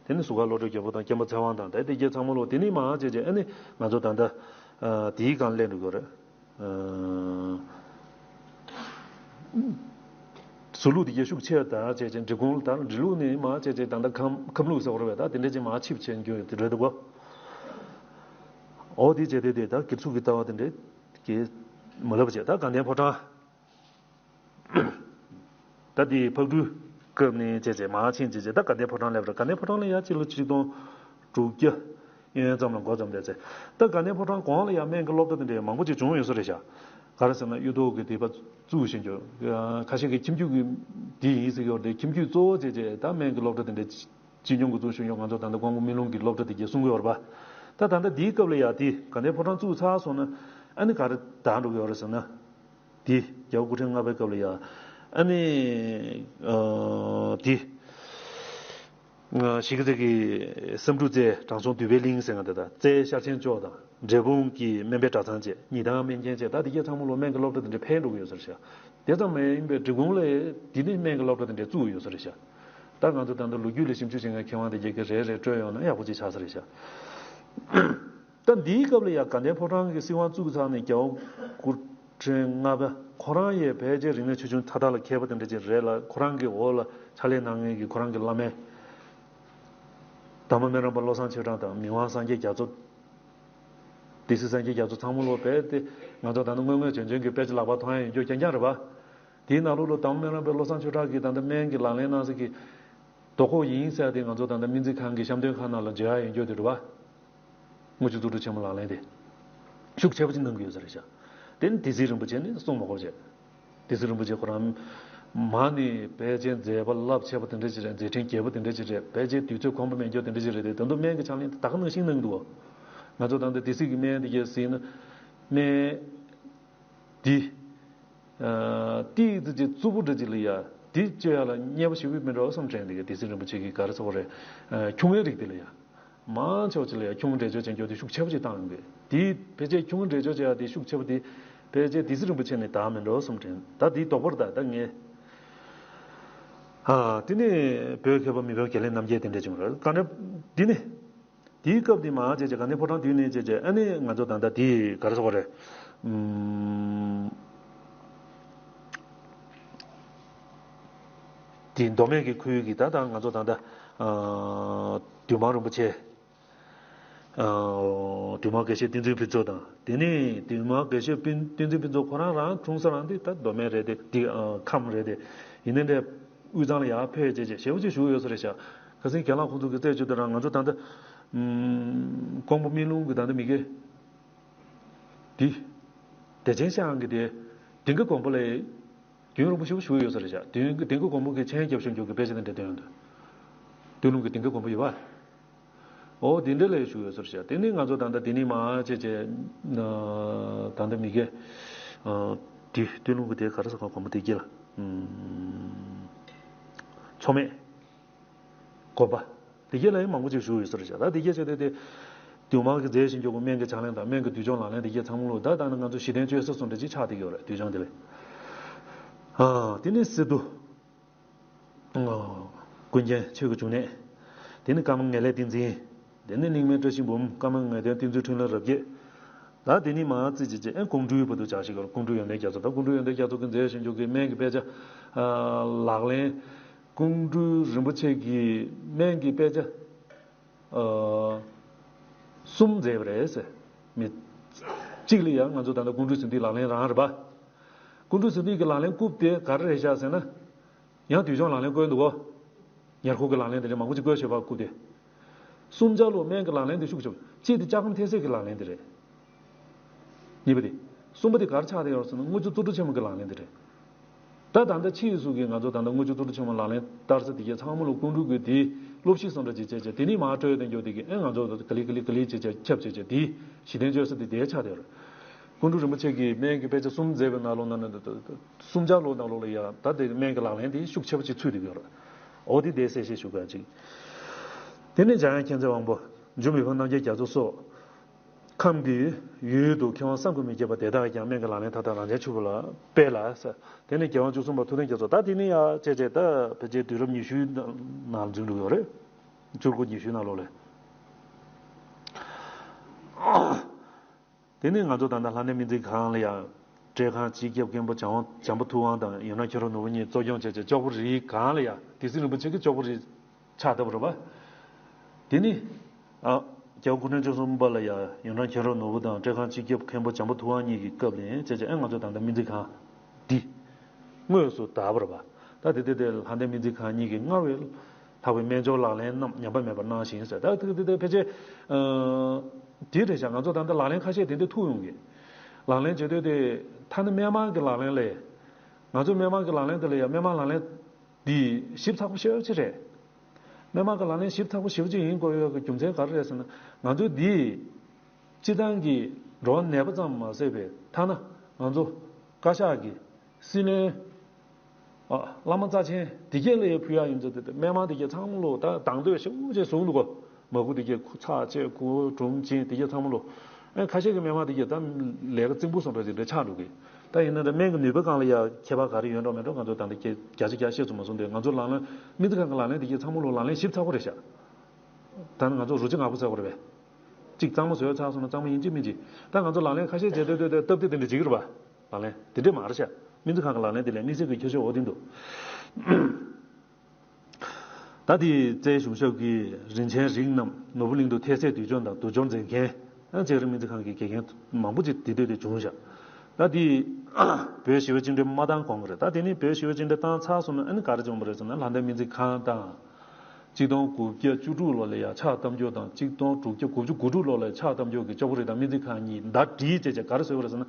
དེ་ནས་ཟུར་མཁར་བློ་གྲོས་རྒྱལ་པོ་དང་མཁན་པོ་ཚེ་དབང་དང་ད་དེ་གྱད་ཚང་མ་ལོ་དེ་ནས་མར་བྱས་རྗེས་ཨ་ནི་ང་ཚོ་ད་ལྟ། དེའི་སྒང་སླེབས་འགྲོ་གི་རེད། ཟུར་ལུགས་དེ་གྱད་ཤུགས་ཆེ་དང་བྱས་རྗེས་འབྲི་གུང་དང་འབྲི་ལུགས་ནས་མར་བྱས་རྗེས་ད་ལྟ་ཁམས་ཁམས་ལུགས་ཟེར་བ་རེད་པ། ད་དེ་འདྲ་ཅིག་མར་ཆིབས་བྱས་འགྱོ་ཡོད་དེ་རེད་འདུག་གོ། འོ་དེ་བྱས་དེ་དེ་ད་སྒེར་ཚུགས་ཀྱི་ལྟ་བ་དེ་འདྲ་གི་མ་ལབ་བྱས་ད་དགའ་ལྡན་ཕོ་བྲང་། ད་དེ་ཕག་གྲུའི་སྐབས་ནས་བྱས་རྗེས་མར་ཕྱིན་བྱས་རྗེས་ད་དགའ་ལྡན་ཕོ་བྲང་སླེབས་རེད། དགའ་ལྡན་ཕོ་བྲང་ལ་ཡ་སྤྱི་ལོ་ཆིག་སྟོང་དྲུག་བརྒྱ་ཡན་ཙམ་ལ་འགོ་བརྩམས་པས་ཚེ། ད་དགའ་ལྡན་ཕོ་བྲང་གོང་ལ་ཡ་སྨན་གྱི་སློབ་གྲྭ་དེ་འདྲའི་མང་པོ་ཅིག་བྱུང་ཡོད་ས་རེད་ཤག་ག་རེ་ཟེར་ན་གཡུ་ཐོག་གི་དེ་པ་བཙུགས་བཞིན་གྱི། ཁ་ཤས་ཀྱིས་ཁྱིམ་རྒྱུད་ཀྱི་དེ་ཡིན་ཟེར་གྱི་ཡོད་རེད། ཁྱིམ་རྒྱུད་གཙོ་བོ་བྱས་རྗེས་ད་སྨན་གྱི་སློབ་གྲྭ་དེ་འདྲའི་སྤྱི་སྤྱི་ལྗོངས་ཀྱི་གཙོ་ཞུ་ཡོད་ང་ཚོ་ད་ལྟ་ཀོང་པོ་སྨན་ལུང་གི་སློབ་གྲྭ་དེ་གྱད་གསུང་གི་ཡོད་རེད་པ། ད་ད་ལྟ་དེའི་སྐབས་ལ་ཡ་དེ་དགའ་ལྡན་ཕོ་བྲང་བཙུགས་ཚར་སོང་ན་ཨ་ནི་ག་རེ་དར་འགྲོ་གི་ཡོད་རེད་ཟེར་ན། དེ་རྒྱལ་བ་སྐུ་ཕྲེང་ལྔ་པའི་སྐབས་ལ་ཡ། ཨ་ནི། ཨ། དེ། ཨ། གཞིས་ཀ་རྩེ་གི་བསམ་འགྲུབ་རྩེ་དྲང་སྲོང་འདུས་པའི་གླིང་ཟེར་མཁན་དེ་དང་རྩེ་ཤར་ཆེན་ལྕོག་དང་འབྲས་སྤུངས་ཀྱི་སྨན་པའི་གྲྭ་ཚང་བཅས་ཉི་ཟླ་སྨན་ཁྱིམ་བཅས་ད་དེ་གྱད་ཚང་མ་ལོ་སྨན་གྱི་སློབ་གྲྭ་དེ་འདྲ་འཕེལ་འགྲོ་གི་ཡོད་ས་རེད་ཤག་དེ་ཙམ་མ་ཡིན་པའི་འབྲི་གུང་ལ་དེ་ནི་སྨན་གྱི་སློབ་གྲྭ་དེ་འདྲ་བཙུགས་ཡོད་ས་རེད་ཤག་ད་ང་ཚོ་ད་ལྟ་ལོ་རྒྱུས་ལ་ཞིབ་འཇུག་བྱེད་མཁན་མཁས་དབང་དེ་གྱད་ཀྱིས་རེ་རེ་སྤྲོད་ཡོང་ན་ཡག་པོ་ཅིག་ཆགས་ས་རེད་ཤག་ད་འདིའི་སྐབས་ལ་ཡ་དགའ་ལྡན་ཕོ་བྲང་གི་སྲིད་དབང་བཙུགས་ཚར་ནས་རྒྱལ་བ་སྐུ་ཕྲེང་ལྔ་པ་ཁོ་རང་ཡང་ཕལ་ཆེར་རིག་གནས་ཆོས་འབྱུང་མཐའ་དག་ལ་མཁས་པ་དེ་འདྲ་ཅིག་རེད་ལ། ཁོ་རང་གི་འོག་ལ་ཕྱག་ལས་གནང་མཁན་གྱི་ཁོ་རང་གི་བླ་མ་དར་མ་སྨན་རམས་པ་བློ་བཟང་ཆོས་གྲགས་དང་མི་དབང་སངས་རྒྱས་རྒྱ་མཚོ། སྡེ་སྲིད་སངས་རྒྱས་རྒྱ་མཚོ་ཚང་མ་ལོ་རྦད་དེ་ང་ཚོ་ད་ལྟ་སྔོན་སྔོན་བྱོན་བྱོན་གྱི་དཔེ་ཆ་ལག་པ་མཐོང་ཡ་ཡོད་རྒྱུ་རྐྱང་རྐྱང་རེད་པ། དེའི་ནང་ལོགས་ལ་དར་མ་སྨན་རམས་པ་བློ་བཟང་ཆོས་གྲགས་ཀྱིས་ད་ལྟ་སྨན་གྱི་ལག་ལེན་གནང་ས་ཀྱི་རྡོ་ཁོག་ཡིན་ཟེར་ཏེ་ང་ཚོ་ད་ལྟ་སྨན་རྩིས་ཁང་གི་བཤམས་སྟོན་ཁང་ནང་ལ་མཇལ་ཡ་ཡོད་རྒྱུ་དེ་རེད་པ། དངུལ་ཆུ་བཙོ་བཀྲུ་ཆེན་མོ་ལག་ལེན་དེ་ཤུགས་ཆེ་པོ་ཅིག་གནང་གི་ཡོད་ས་རེད་ཤག་དེ་ནི་སྡེ་སྲིད་རིན་པོ་ཆེ་ནི་གསུང་མ་དགོས་པ་བྱས། སྡེ་སྲིད་རིན་པོ་ཆེ་ཁོ་རང་མ་ནི་ཕལ་ཆེར་མཛད་པ་རླབས་ཆེ་པོ་དེ་འདྲ་ཞིག་རེད། མཛད་འཕྲིན་རྒྱས་པོ་དེ་འདྲ་ཞིག་རེད། ཕལ་ཆེར་དུས་ཚོད་ཁོམ་པ་མེད་རྒྱུ་དེ་འདྲ་ཞིག་རེད་དེ། ད་དུང་སྨན་གྱི་ཕྱག་ལེན་དེ་ད་ག་ནང་བཞིན་གནང་གི་འདུག་ང་ཚོ་ད་ལྟ་སྡེ་སྲིད་ཀྱི་སྨན་དེ་གྱད་གཟིགས་ན་སྨན་འདི་ཏིག་ཙི་ཅིག་རྩུབ་པོ་འདྲ་ཅིག་ལ་ཡ་འདི་སྤྱོད་ཡ་ལ་མཉེས་པོ་ཞེ་པོ་མི་འདྲ་བསམ་དྲན། དེ་གྱད་སྡེ་སྲིད་རིན་པོ་ཆེ་གིས་ག་རེ་ཟེར་དགོས་རེད། ཁྱུང་ལྔའི་རིགས་དེ་ལ་ཡ། མང་ཆེ་བ་ཅིག་ལ་ཡང་ཁྱུང་འདྲེས་སྦྱོར་བྱེད་རྒྱུ་དེ་ཤུགས་ཆེ་པོ་ཅིག་བཏང་ཡོང་གི། དེའི་ཕལ་ཆེར་ཁྱུང་འདྲེས་སྦྱོར་བྱེད་ཡ་དེ་ཤུགས་ཆེ་པོ་དེ་ཕལ་ཆེར་སྡེ་སྲིད་རིན་པོ་ཆེ་ནས་དར་མི་འགྲོ་བསམ་དྲན། ད་དེའི་ལྡོག་པར་ད་ད་ངས། ཨ་དེ་ནས་བོད་མཁས་པ་མི་ཕམ་དགེ་ལེགས་རྣམ་རྒྱལ་དེ་འདྲ་བྱུང་རེད། ག་འདྲ་འདི་ནི། དེའི་སྐབས་དེ་མ་བྱས་བྱས་དགའ་ལྡན་ཕོ་བྲང་དུས་ནས་བྱས་བྱས་ཨ་ནི་ང་ཚོ་ད་ལྟ་དེ་ག་རེ་ཟེར་དགོས་རེད། ཨུམ། དེ་མདོ་སྨད་ཀྱི་ཁུལ་གྱི་ད་ལྟ་ང་ཚོ་ད་ལྟ་ཨ་འདུས་མང་རིན་པོ་ཆེ། ཨ་འདུས་མང་དགེ་བཤེས་བསྟན་འཛིན་ཕུན་ཚོགས་དང་། དེ་ནས་འདུས་མང་དགེ་བཤེས་བསྟན་འཛིན་ཕུན་ཚོགས་ཁོ་རང་རང་འཁྲུངས་ས་རང་དེ་ད་མདོ་སྨད་རེད་དེ། འདི་ཨ་ཁམས་རེད་དེ། ཡིན་ནའི་འདྲ་དབུས་གཙང་ལ་ཡར་ཕེབས་བྱས་བྱས་ཞེ་པོ་ཅིག་བཞུགས་ཡོད་ས་རེད་ཤག་ཁ་སང་རྒན་ལགས་ཁོང་ཚོ་གིས་བཙལ་བྱས་དུས་རང་ང་ཚོ་ད་ལྟ་ཨུམ་ཀོང་པོ་སྨན་ལུང་གི་ད་ལྟ་མི་དགེ་འདི་བདེ་ཆེན་ཤང་གི་དེ་དིང་གི་དགོན་པ་ལ་རྒྱུན་རིང་པོ་ཞེ་པོ་བཞུགས་ཡོད་ས་རེད་ཤག་དེང་དེང་གི་དགོང་མོ་གི་མཆན་རྒྱབ་ཤོག་འཇོག་གི་དཔེ་ཆ་དེ་འདྲ་སྟོན་ཡོང་དུས། སྟོད་ལུང་གི་དེང་གི་དགོང་མོ་ཡོད་པ། ཨོ་དེ་འདྲ་ལ་བཞུགས་ཡོད་ས་རེད་ཤག་དེ་ནི་ང་ཚོ་ད་ལྟ་དེ་ནི་མ་བྱས་བྱས་ད་ལྟ་མི་དགེ་དེ་སྟོད་ལུང་གི་དེ་ག་རེ་ཟེར་ག་དགོང་མོ་དེ་དཀྱིལ་ལ་མཚོ་སྨད། དགོན་པ། དེ་གྱད་ལ་ཡང་མང་པོ་ཅིག་བཞུགས་ཡོད་ས་རེད་ཤག་ད་དེ་གྱད་བྱས་ཏེ་དེ་འདུས་མང་གི་མཛད་བཞིན་འཇོག་པའི་སྨན་གྱི་ཕྱག་ལེན་དང་སྨན་གྱི་དུས་སྦྱོང་ལག་ལེན་དེ་གྱད་ཚང་མ་ལོ་ད་ལྟ་ན་ང་ཚོ་གཞི་རྟེན་བཅོལ་ས་སོང་འདྲ་ཅིག་ཆགས་བསྡད་ཡོད་རེད། དུས་སྦྱོང་དེ་ལས། ཨ་དེ་ནས་སི་ཏུ། ཀུན་མཁྱེན་ཆོས་ཀྱི་འབྱུང་གནས། དེ་ནས་ཀརྨ་ངེས་ལེགས་བསྟན་འཛིན། དེ་ནས་གླིང་སྨན་བཀྲ་ཤིས་འབུམ། ཀརྨ་ངེས་དོན་བསྟན་འཛིན་འཕྲིན་ལས་རབ་རྒྱས། ད་དེ་ནི་མ་རྩིས་ཅི་ཅི་ཨེ་ཀོང་སྤྲུལ་བར་དུ་བྱ་ཞིག་གར་ཀོང་སྤྲུལ་ཡོན་ཏན་རྒྱ་མཚོ། ད་ཀོང་སྤྲུལ་ཡོན་ཏན་རྒྱ་མཚོ་གི་མཛད་བཞིན་འཇོག་གི་སྨན་གྱི་དཔེ་ཆ་ལག་ལེན། ཀོང་སྤྲུལ་རིན་པོ་ཆེ་གིས་སྨན་གྱི་དཔེ་ཆ་གསུམ་མཛད་པ་རེད་ཟེར། མི་གཅིག་ལ་ཡང་ང་ཚོ་ད་ལྟ་ཀོང་སྤྲུལ་ཟིན་ཏིག་ལག་ལེན་རང་རེད་པ། ཀོང་སྤྲུལ་ཟིན་ཏིག་གི་ལག་ལེན་རྐུབ་དེ་ག་རེ་རེད་ཤག་ཟེར་ན། ཡང་དུས་སྦྱོང་ལག་ལེན་བཀོད་འདུག་གོ། ཉེར་མཁོ་གི་ལག་ལེན་དེ་རེད། མང་པོ་ཅིག་བཀོད་བྱས་པ་རྐུབ་དེ། གསུམ་ཆ་ལོ་སྨན་གྱི་ལག་ལེན་དེ་ཤུགས་ཆེ་བ། གཅིག་དེ་ལྕགས་ཁམས་ཐེག་ཟས་ཀྱི་ལག་ལེན་དེ་རེད། གཉིས་པ་དེ། གསུམ་པ་དེ་ག་རེ་ཆགས་བསྡད་ཡོད་ཟེར་ན་དངུལ་ཆུ་བཙོ་བཀྲུ་ཆེན་མོ་གི་ལག་ལེན་དེ་རེད། ད་ད་ལྟ་ཕྱིས་སུ་གི་ང་ཚོ་ད་ལྟ་དངུལ་ཆུ་བཙོ་བཀྲུ་ཆེན་མོ་ལག་ལེན་བསྟར་ས་དེ་གྱད་ཚང་མ་ལོ་ཀོང་སྤྲུལ་གྱི་དེའི་སློབ་གཞི་སོང་འདྲ་ཅིག་བྱས་བྱས་དེ་ནི་མ་སྤྲོད་དེ་འགྱོ་དེ་གི་ཨེ་ང་ཚོ་ག་ལེ་ག་ལེ་ག་ལེ་བྱས་བྱས་ཁྱབ་བྱས་བྱས་དེའི་གཞི་རྟེན་བཅོལ་ས་དེ་དེ་ཆགས་བསྡད་ཡོད་རེད། ཀོང་སྤྲུལ་རིན་པོ་ཆེ་གིས་སྨན་གྱི་དཔེ་ཆ་གསུམ་མཛད་པའི་ནང་ལོགས་ན་ནི་གསུམ་ཆ་ལོ་ནང་ལོགས་ལ་ཡ་ད་དེ་སྨན་གྱི་ལག་ལེན་དེ་ཤུགས་ཆེ་པོ་ཅིག་ཚུད་བསྡད་ཡོད་རེད། འོ་དེ་དེ་གསལ་བཤད་ཞུ་དགོས་ཅིག་དེ་ནས་འཇམ་དབྱངས་མཁྱེན་བརྩེ་དབང་པོ། འཇུ་མི་ཕམ་རྣམ་རྒྱལ་རྒྱ་མཚོ་སོགས། ཁམས་ཀྱི་ཡུལ་དུ་མཁས་དབང་བསམ་གྱིས་མི་ཁྱབ་པ་དེ་དག་ཀྱང་སྨན་གྱི་ལག་ལེན་མཐའ་དག་རང་ཅན་ཕྱུག་པོ་ལ་སྤེལ་ལ་ཟེར། དེ་ནས་རྒྱལ་དབང་བཅུ་གསུམ་པ་ཐུབ་བསྟན་རྒྱ་མཚོ། ད་དེ་ནི་ཡ་བྱས་བྱས་ད་ཕལ་ཆེར་དུས་རབས་ཉི་ཤུའི་ནང་འཛུལ་འགྲོ་གི་ཡོད་རེད། བཅུ་དགུ་ཉི་ཤུའི་ནང་ལོགས་ལ། དེ་ནས་ང་ཚོ་ད་ལྟ་ལྷ་ལྡན་སྨན་རྩིས་ཁང་ལ་ཡང་། བཀྲས་ཁང་སྤྱི་ཁྱབ་མཁན་པོ་བྱམས་པ་ཐུབ་དབང་དང་ཡུམ་རང་མཁྱེན་རབ་ནོར་བུ་གཉིས་གཙོ་སྐྱོང་བྱས་བྱས་ལྕོག་པོ་རིའི་སྒང་ལ་ཡང་སྡེ་སྲིད་རིན་པོ་ཆེ་གི་ལྕོག་པོ་རི་ཕྱག་བཏབ་པ་རེད་པ། དེ་ནི། ཨ། རྒྱལ་བ་སྐུ་ཕྲེང་བཅུ་གསུམ་པ་ལ་ཡང་ཡུམ་རང་མཁྱེན་རབ་ནོར་བུ་དང་བཀྲས་ཁང་སྤྱི་ཁྱབ་མཁན་པོ་བྱམས་པ་ཐུབ་དབང་གཉིས་ཀྱི་སྐབས་ནས་བྱས་བྱས་ཨེ་ང་ཚོ་ད་ལྟ་སྨན་རྩིས་ཁང་འདི་དངོས་སུ་དར་བ་རེད་པ། ད་དེ་དེ་དེ་ལྷ་ལྡན་སྨན་རྩིས་ཁང་གཉིས་ཀྱིས་སྔར་བས་ལྷག་པའི་སྨན་སྦྱོར་ལག་ལེན་རྣམས་ཉམས་པ་མེད་པར་གནང་ཞིང་ཟེར། ད་དེ་དེ་དེ་ཕལ་ཆེར་དེ་རེད་ཤག་ང་ཚོ་ད་ལྟ་ལག་ལེན་ཁ་ཤས་དེ་འདྲ་ཐུག་ཡོང་གི། ལག་ལེན་བྱེད་དུས་དེ་ཐ་ན་སྨན་མང་གི་ལག་ལེན་ལས། ང་ཚོ་སྨན་མང་གི་ལག་ལེན་དེ་ལ་ཡང་སྨན་མང་ལག་ལེན་འདི་ཞིབ་ཚགས་པོ་ཞེ་པོ་ཅིག་རེད། སྨན་མང་གི་ལག་ལེན་ཞིབ་ཚགས་པོ་ཞེ་པོ་ཅིག་ཡིན་དགོས་ཡོད་ཀྱི་རྒྱུ་མཚན་ག་རེ་རེད་ཟེར་ན། ང་ཚོ་འདི་སྤྱི་བཏང་གི་འགྲོ་བ་ནད་པ་ཙམ་མ་ཟད་པའི་ཐ་ན་ང་ཚོ་བཀའ་ཤག་གི་སྲིད་བློན། ཨ། བླ་མ་རྩ་ཆེན་དེ་གྱད་ལ་ཡང་ཕུལ་ཡག་ཡིན་ཙང་དེ་སྨན་མང་དེ་གྱད་ཚང་མ་ལོ་ད་དང་དོད་ཞེ་པོ་ཅིག་བཟུང་འདུག་གོ། མ་ཁུ་དེ་གྱད་ཁུ་ཚག་བཅད་ཁུ་གྲུམ་ཅན་དེ་གྱད་ཚང་མ་ལོ། ཨེ་ཁ་ཤས་ཀྱི་སྨན་མང་དེ་གྱད་ད་ལས་ཀ་རྩིང་པོ་སོང་འདྲ་ཅིག་འདྲ་ཆགས་འགྲོ་གི། ད་ཡིན་ན་ད་སྨན་གྱི་ནུས་པའི་སྒང་ལ་ཡང་ཁྱད་པར་ག་རེ་ཡོད་འགྲོ་མེད་འགྲོ་ང་ཚོ་ད་ལྟ་བརྒྱ་ཆ་བརྒྱ་བཤད་ཚུལ་མ་སོང་དུས་ང་ཚོ་ལག་ལེན་སྨན་རྩིས་ཁང་གི་ལག་ལེན་དེ་གའི་ཚང་མ་ལོ་ལག་ལེན་ཞིབ་ཚགས་པོ་རེད་ཤག་ད་ནི་ང་ཚོ་རུ་ཅི་ང་པོ་ཚ་བོ་རེད་པས། གཅིག་གཙང་མ་བཟོས་ཚར་སོང་ན་གཙང་མ་ཡིན་གཅིག་མིན་གཅིག་ད་ང་ཚོ་ལག་ལེན་ཁ་ཤས་བྱས་ཏེ་ལྟོས་ཏེ་སྟབས་བདེ་དེ་འདྲ་བྱེད་ཀྱི་རེད་པ། ལག་ལེན་དེ་འདྲས་མ་རེད་ཤག་སྨན་རྩིས་ཁང་གི་ལག་ལེན་དེ་ལས་དམིགས་བསལ་གྱི་ཁྱད་ཆོས་འོ་དེ་འདུག་ད་དེ་རྩལ་གཞུང་ཞབས་ཀྱི་རིན་ཆེན་རིགས་རྣམས་ནོར་བུ་གླིང་དུ་ཐེལ་ཚད་དུས་སྦྱོར་དང་དུས་སྦྱོར་མཛད་མཁན་ཨ་ཅེ་རི་སྨན་རྩིས་ཁང་གི་དགེ་རྒན་མང་པོ་ཅིག་དེ་དུས་དེ་བྱུང་ཤག་ད་དེ་བོད་ཞི་བའི་བཅིངས་འགྲོལ་མ་བཏང་གོང་གི་རེད། ད་དེ་ནི་བོད་ཞི་བའི་བཅིངས་འགྲོལ་བཏང་ཚར་སོང་ན་ཨ་ནི་ག་རེ་བྱུང་བ་རེད་ཟེར་ན་ལྷ་ལྡན་སྨན་རྩིས་ཁང་དང་། གཅིག་སྟོང་དགུ་བརྒྱ་བཅུ་དྲུག་ལོ་ལ་ཡ་ཕྱག་བཏབ་འཇོག་དང་གཅིག་སྟོང་དྲུག་བརྒྱ་དགུ་བཅུ་གོ་དྲུག་ལོ་ལ་ཕྱག་བཏབ་འཇོག་གི་ལྕགས་པོ་རི་དང་སྨན་རྩིས་ཁང་གཉིས་ཟླ་སྒྲིལ་བྱས་བྱས་ག་རེ་བཟོས་པ་རེད་ཟེར་ན།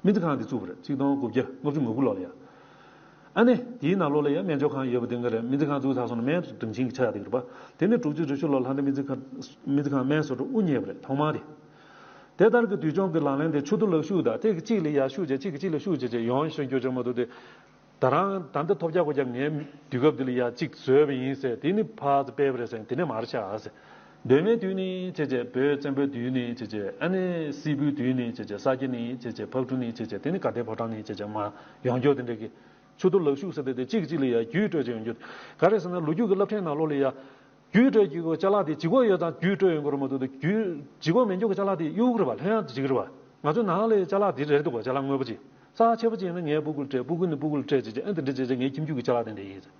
སྨན་རྩིས་ཁང་འདི་བཙུགས་པ་རེད་གཅིག་སྟོང་དགུ་བརྒྱ་ལྔ་བཅུ་ང་དགུ་ལོ་ལ་ཡ། ཨ་ནི་དེའི་ནང་ལོགས་ལ་ཡ་སྨན་སྦྱོང་ཁང་ཡོད་པ་དེ་འགའ་རེད། སྨན་རྩིས་ཁང་བཙུགས་ཚར་སོང་ན་སྨན་སྒྲིག་ཆེན་གྱི་ཆ་ཡག་དེ་གི་རེད་པ། དེ་ནི་དྲུག་ཅུ་རེ་བཞི་ལོ་ལྷ་ལྡན་སྨན་རྩིས་ཁང་སྨན་རྩིས་ཁང་སྨན་བཟོ་གྲྭ་དབུ་བརྙེས་པ་རེད་ཐོག་མ་དེ། དེ་ལྟར་གྱི་དུས་སྦྱོང་གི་ལག་ལེན་དེ་ཆུ་ཐུར་ལག་ཤུབས་དང་ཐད་ཀྱི་གཅིག་ལ་ཡར་ཤུགས་བྱས་གཅིག་གི་གཅིག་ལ་ཤུགས་བྱས་བྱས་ཡོང་ཤོད་རྒྱུ་བྱས་མ་ཐུབ་སྟེ། ད་རང་ད་ལྟ་ཐོབ་རྒྱག་གོ་རྒྱག་ངའི་དུས་སྐབས་འདི་ལ་ཡ་གཅིག་བཟོས་པ་ཡིན་ཟེར་དེ་ནི་ཕར་ཚུར་སྤེལ་བ་རེད་ཟེར་དེ་ནས་མར་ཆགས་ཟེར། གདོད་མའི་དུས་ནི་བྱས་བྱས་བོད་བཙན་པོའི་དུས་ནི་བྱས་བྱས་ཨ་ནི་སིལ་བུའི་དུས་ནི་བྱས་བྱས་ས་སྐྱ་ནི་བྱས་བྱས་ཕག་གྲུ་ནི་བྱས་བྱས་དེ་ནི་དགའ་ལྡན་ཕོ་བྲང་ནི་བྱས་བྱས་མར་ཡོང་རྒྱུ་དེ་འདྲ་གི་ཆུ་ཐུར་ལག་ཤུབས་ཟེར་དེ་དེ་གཅིག་གཅིག་ལ་ཡ་རྒྱུད་སྤྲོད་བྱས་ཡོང་རྒྱུ་ག་རེ་ཟེར་ན་ལོ་རྒྱུས་ཀྱི་སློབ་ཚན་ནང་ལོགས་ལ་ཡ། རྒྱུད་སྤྲོད་ཀྱི་ཅ་ལག་དེ་ལྗིད་ཁོག་ཡོད་ཙང་རྒྱུད་སྤྲོད་ཡོང་གི་རེད་མ་གཏོགས་རྒྱུད་ལྗིད་ཁོག་མེད་འཇོག་གི་ཅ་ལག་དེ་གཡུག་གི་རེད་པ། ལྷོད་ཡངས་དེ་བྱེད་ཀྱི་རེད་པ། ང་ཚོའི་ནང་ལ་ཅ་ལག་དེ་རེད་འདུག་ག་ཅ་ལག་དངོས་པོ་ཅིག་རྩ་ཆེ་པོ་ཅིག་ཡིན་ན་ངའི་སྤུ་གུར་སྤྲད་སྤུ་གུ་ནི་སྤུ་གུར་སྤྲད་བྱས་བྱས་ཨ་འདི་འདྲ་བྱས་བྱས་ངའི་ཁྱིམ་རྒྱུད་ཀྱི་ཅ་ལག་དེ་འདྲ་ཡིན་ཟེར།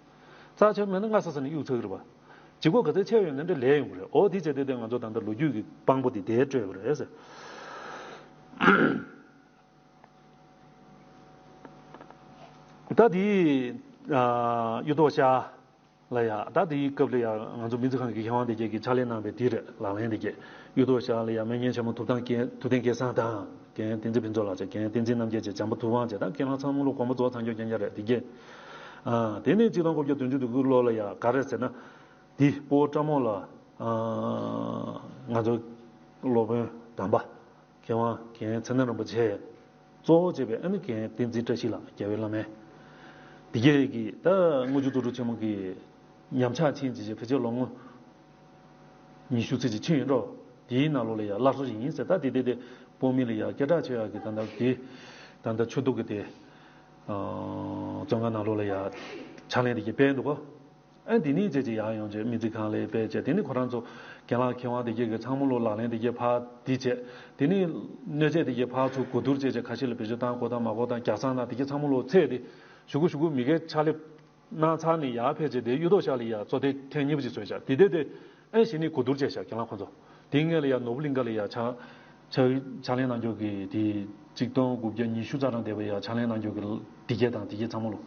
རྩ་ཆེ་པོ་མེད་ན་སྔ་ས་ས་ནས་གཡུག་ཚར་གི་རེད་པ། ལྗིད་ཁོག་ག་ཚད་ཆེ་ཡོད་ན་འདྲ་ལས་ཡོང་གི་རེད། འོ་དེ་བྱས་དུས་དེ་ང་ཚོ་ད་ལྟ་ལོ་རྒྱུས་ཀྱི་དཔང་པོ་དེ་དེ་སྤྲོད་དགོས་རེད་ཟེར། ད་དེ་གཡུ་ཐོག་ཤར། ལ་ཡ། ད་དེའི་སྐབས་ལ་ཡ་ང་ཚོ་སྨན་རྩིས་ཁང་གི་མཁས་དབང་དེ་གྱད་ཀྱིས་ཕྱག་ལས་གནང་བའི་དེ་རེད་ལག་ལེན་དེ་གྱད་གཡུ་ཐོག་ཤར་ལ་ཡ་སྨན་ངན་ཆེན་མོ་ཐུབ་བསྟན་རྒྱལ་ཐུབ་བསྟན་རྒྱལ་བཟང་དང་རྒན་བསྟན་འཛིན་ཕུན་ཚོགས་ལགས་བྱས་རྒན་བསྟན་འཛིན་རྣམ་རྒྱལ་བྱས་བྱམས་པ་ཐུབ་དབང་བྱས་ད་ཁྱེད་རང་ཚང་མ་ལོ་དགོངས་པ་རྫོགས་ཚར་འགྱོ་རྐྱང་རྐྱང་རེད་དེ་གྱད། ཨ་དེ་ནས་གཅིག་སྟོང་དགུ་བརྒྱ་བདུན་ཅུ་དོན་དགུ་ལོ་ལ་ཡ་ག་རེ་ཟེར་ན། དེ་སྤོ་བོ་བཀྲ་མོ་ལ་ཨ་ང་ཚོ་སློབ་དཔོན་དམ་པ། མཁས་དབང་རྒན་ཚེ་རིང་རིན་པོ་ཆེ། གཙོ་བོ་བྱས་པའི་ཨ་ནི་རྒན་བསྟན་འཛིན་བཀྲ་ཤིས་ལགས་རྒྱལ་བའི་བླ་མའི། འདི་གས་ཀྱིས་ད་དངུལ་ཆུ་གཙུག་ཕྲུག་ཆེན་མོ་གི་ཉམས་ཆག་ཕྱིན་ཅི་བྱས་ཕལ་ཆེར་ལོ་ངོ་ཉི་ཤུ་ཙམ་ཅིག་ཕྱིན་ཡོད་འགྲོ། དེའི་ནང་ལོགས་ལ་ཡ་སླར་གསོ་ཞིག་ཡིན་ཟེར་ད་དེ་དེ་དེ་སྤོ་མི་ལ་ཡ་སྐད་གྲགས་ཆེ་ཡག་གི་ད་ལྟ་དེ་ད་ལྟ་ཆུ་གཏུག་གི་དེ་བཙོན་ཁང་ནང་ལོགས་ལ་ཡ་ཕྱག་ལེན་དེ་གས་སྤེལ་འདུག་གོ། ཨ་འདི་ནས་བྱས་ཀྱི་ཡར་ཡོང་བྱས་སྨན་རྩིས་ཁང་ལ་སྤེལ་བྱས་དེ་ནི་ཁོ་རང་ཚོ་རྒན་ལགས་མཁས་དབང་དེ་གྱད་ཀྱི་ཚང་མ་ལོ་ལག་ལེན་དེ་གྱད་ཕར་འདི་བྱས་དེ་ནི་སྣོད་ཆས་དེ་གྱད་ཕར་ཚུར་གོ་བསྡུར་བྱས་བྱས་ཁ་ཤས་ལ་བེད་སྤྱོད་བཏང་དགོས་དང་མ་དགོས་དང་རྒྱག་སང་ན་དེ་གྱད་ཚང་མ་ལོ་ཚད་དེ་ཞུ་གུ་ཞུ་གུ་མི་སྒེར་ཕྱག་ལས་གནང་ཚར་ནས་ཡར་ཕེབས་བྱས་དེ་གཡུ་ཐོག་ཤར་ལ་ཡ་གཙོ་དེ་ཐེངས་གཉིས་པ་ཅིག་བཟོས་བྱས་དེ་དེ་དེ་ཨ་གཞི་ནས་གོ་བསྡུར་བྱས་བྱས་རྒན་ལགས་ཁོ་ཚོ་དེ་སྔོན་ལ་ཡ་ནོར་བུ་གླིང་ག་ལ་ཡ་ཕྱག་ཕྱག་ཕྱག་ལེན་གནང་རྒྱུ་གི་དེ་གཅིག་སྟོང་དགུ་བརྒྱ་ཉི་ཤུ་རྩ་གྲངས་འདས་པ་ཡ་ཕྱག་ལེན་གནང་རྒྱུ་གི་དེ་གྱད་དང་དེ་གྱད་ཚང་མ་ལོ།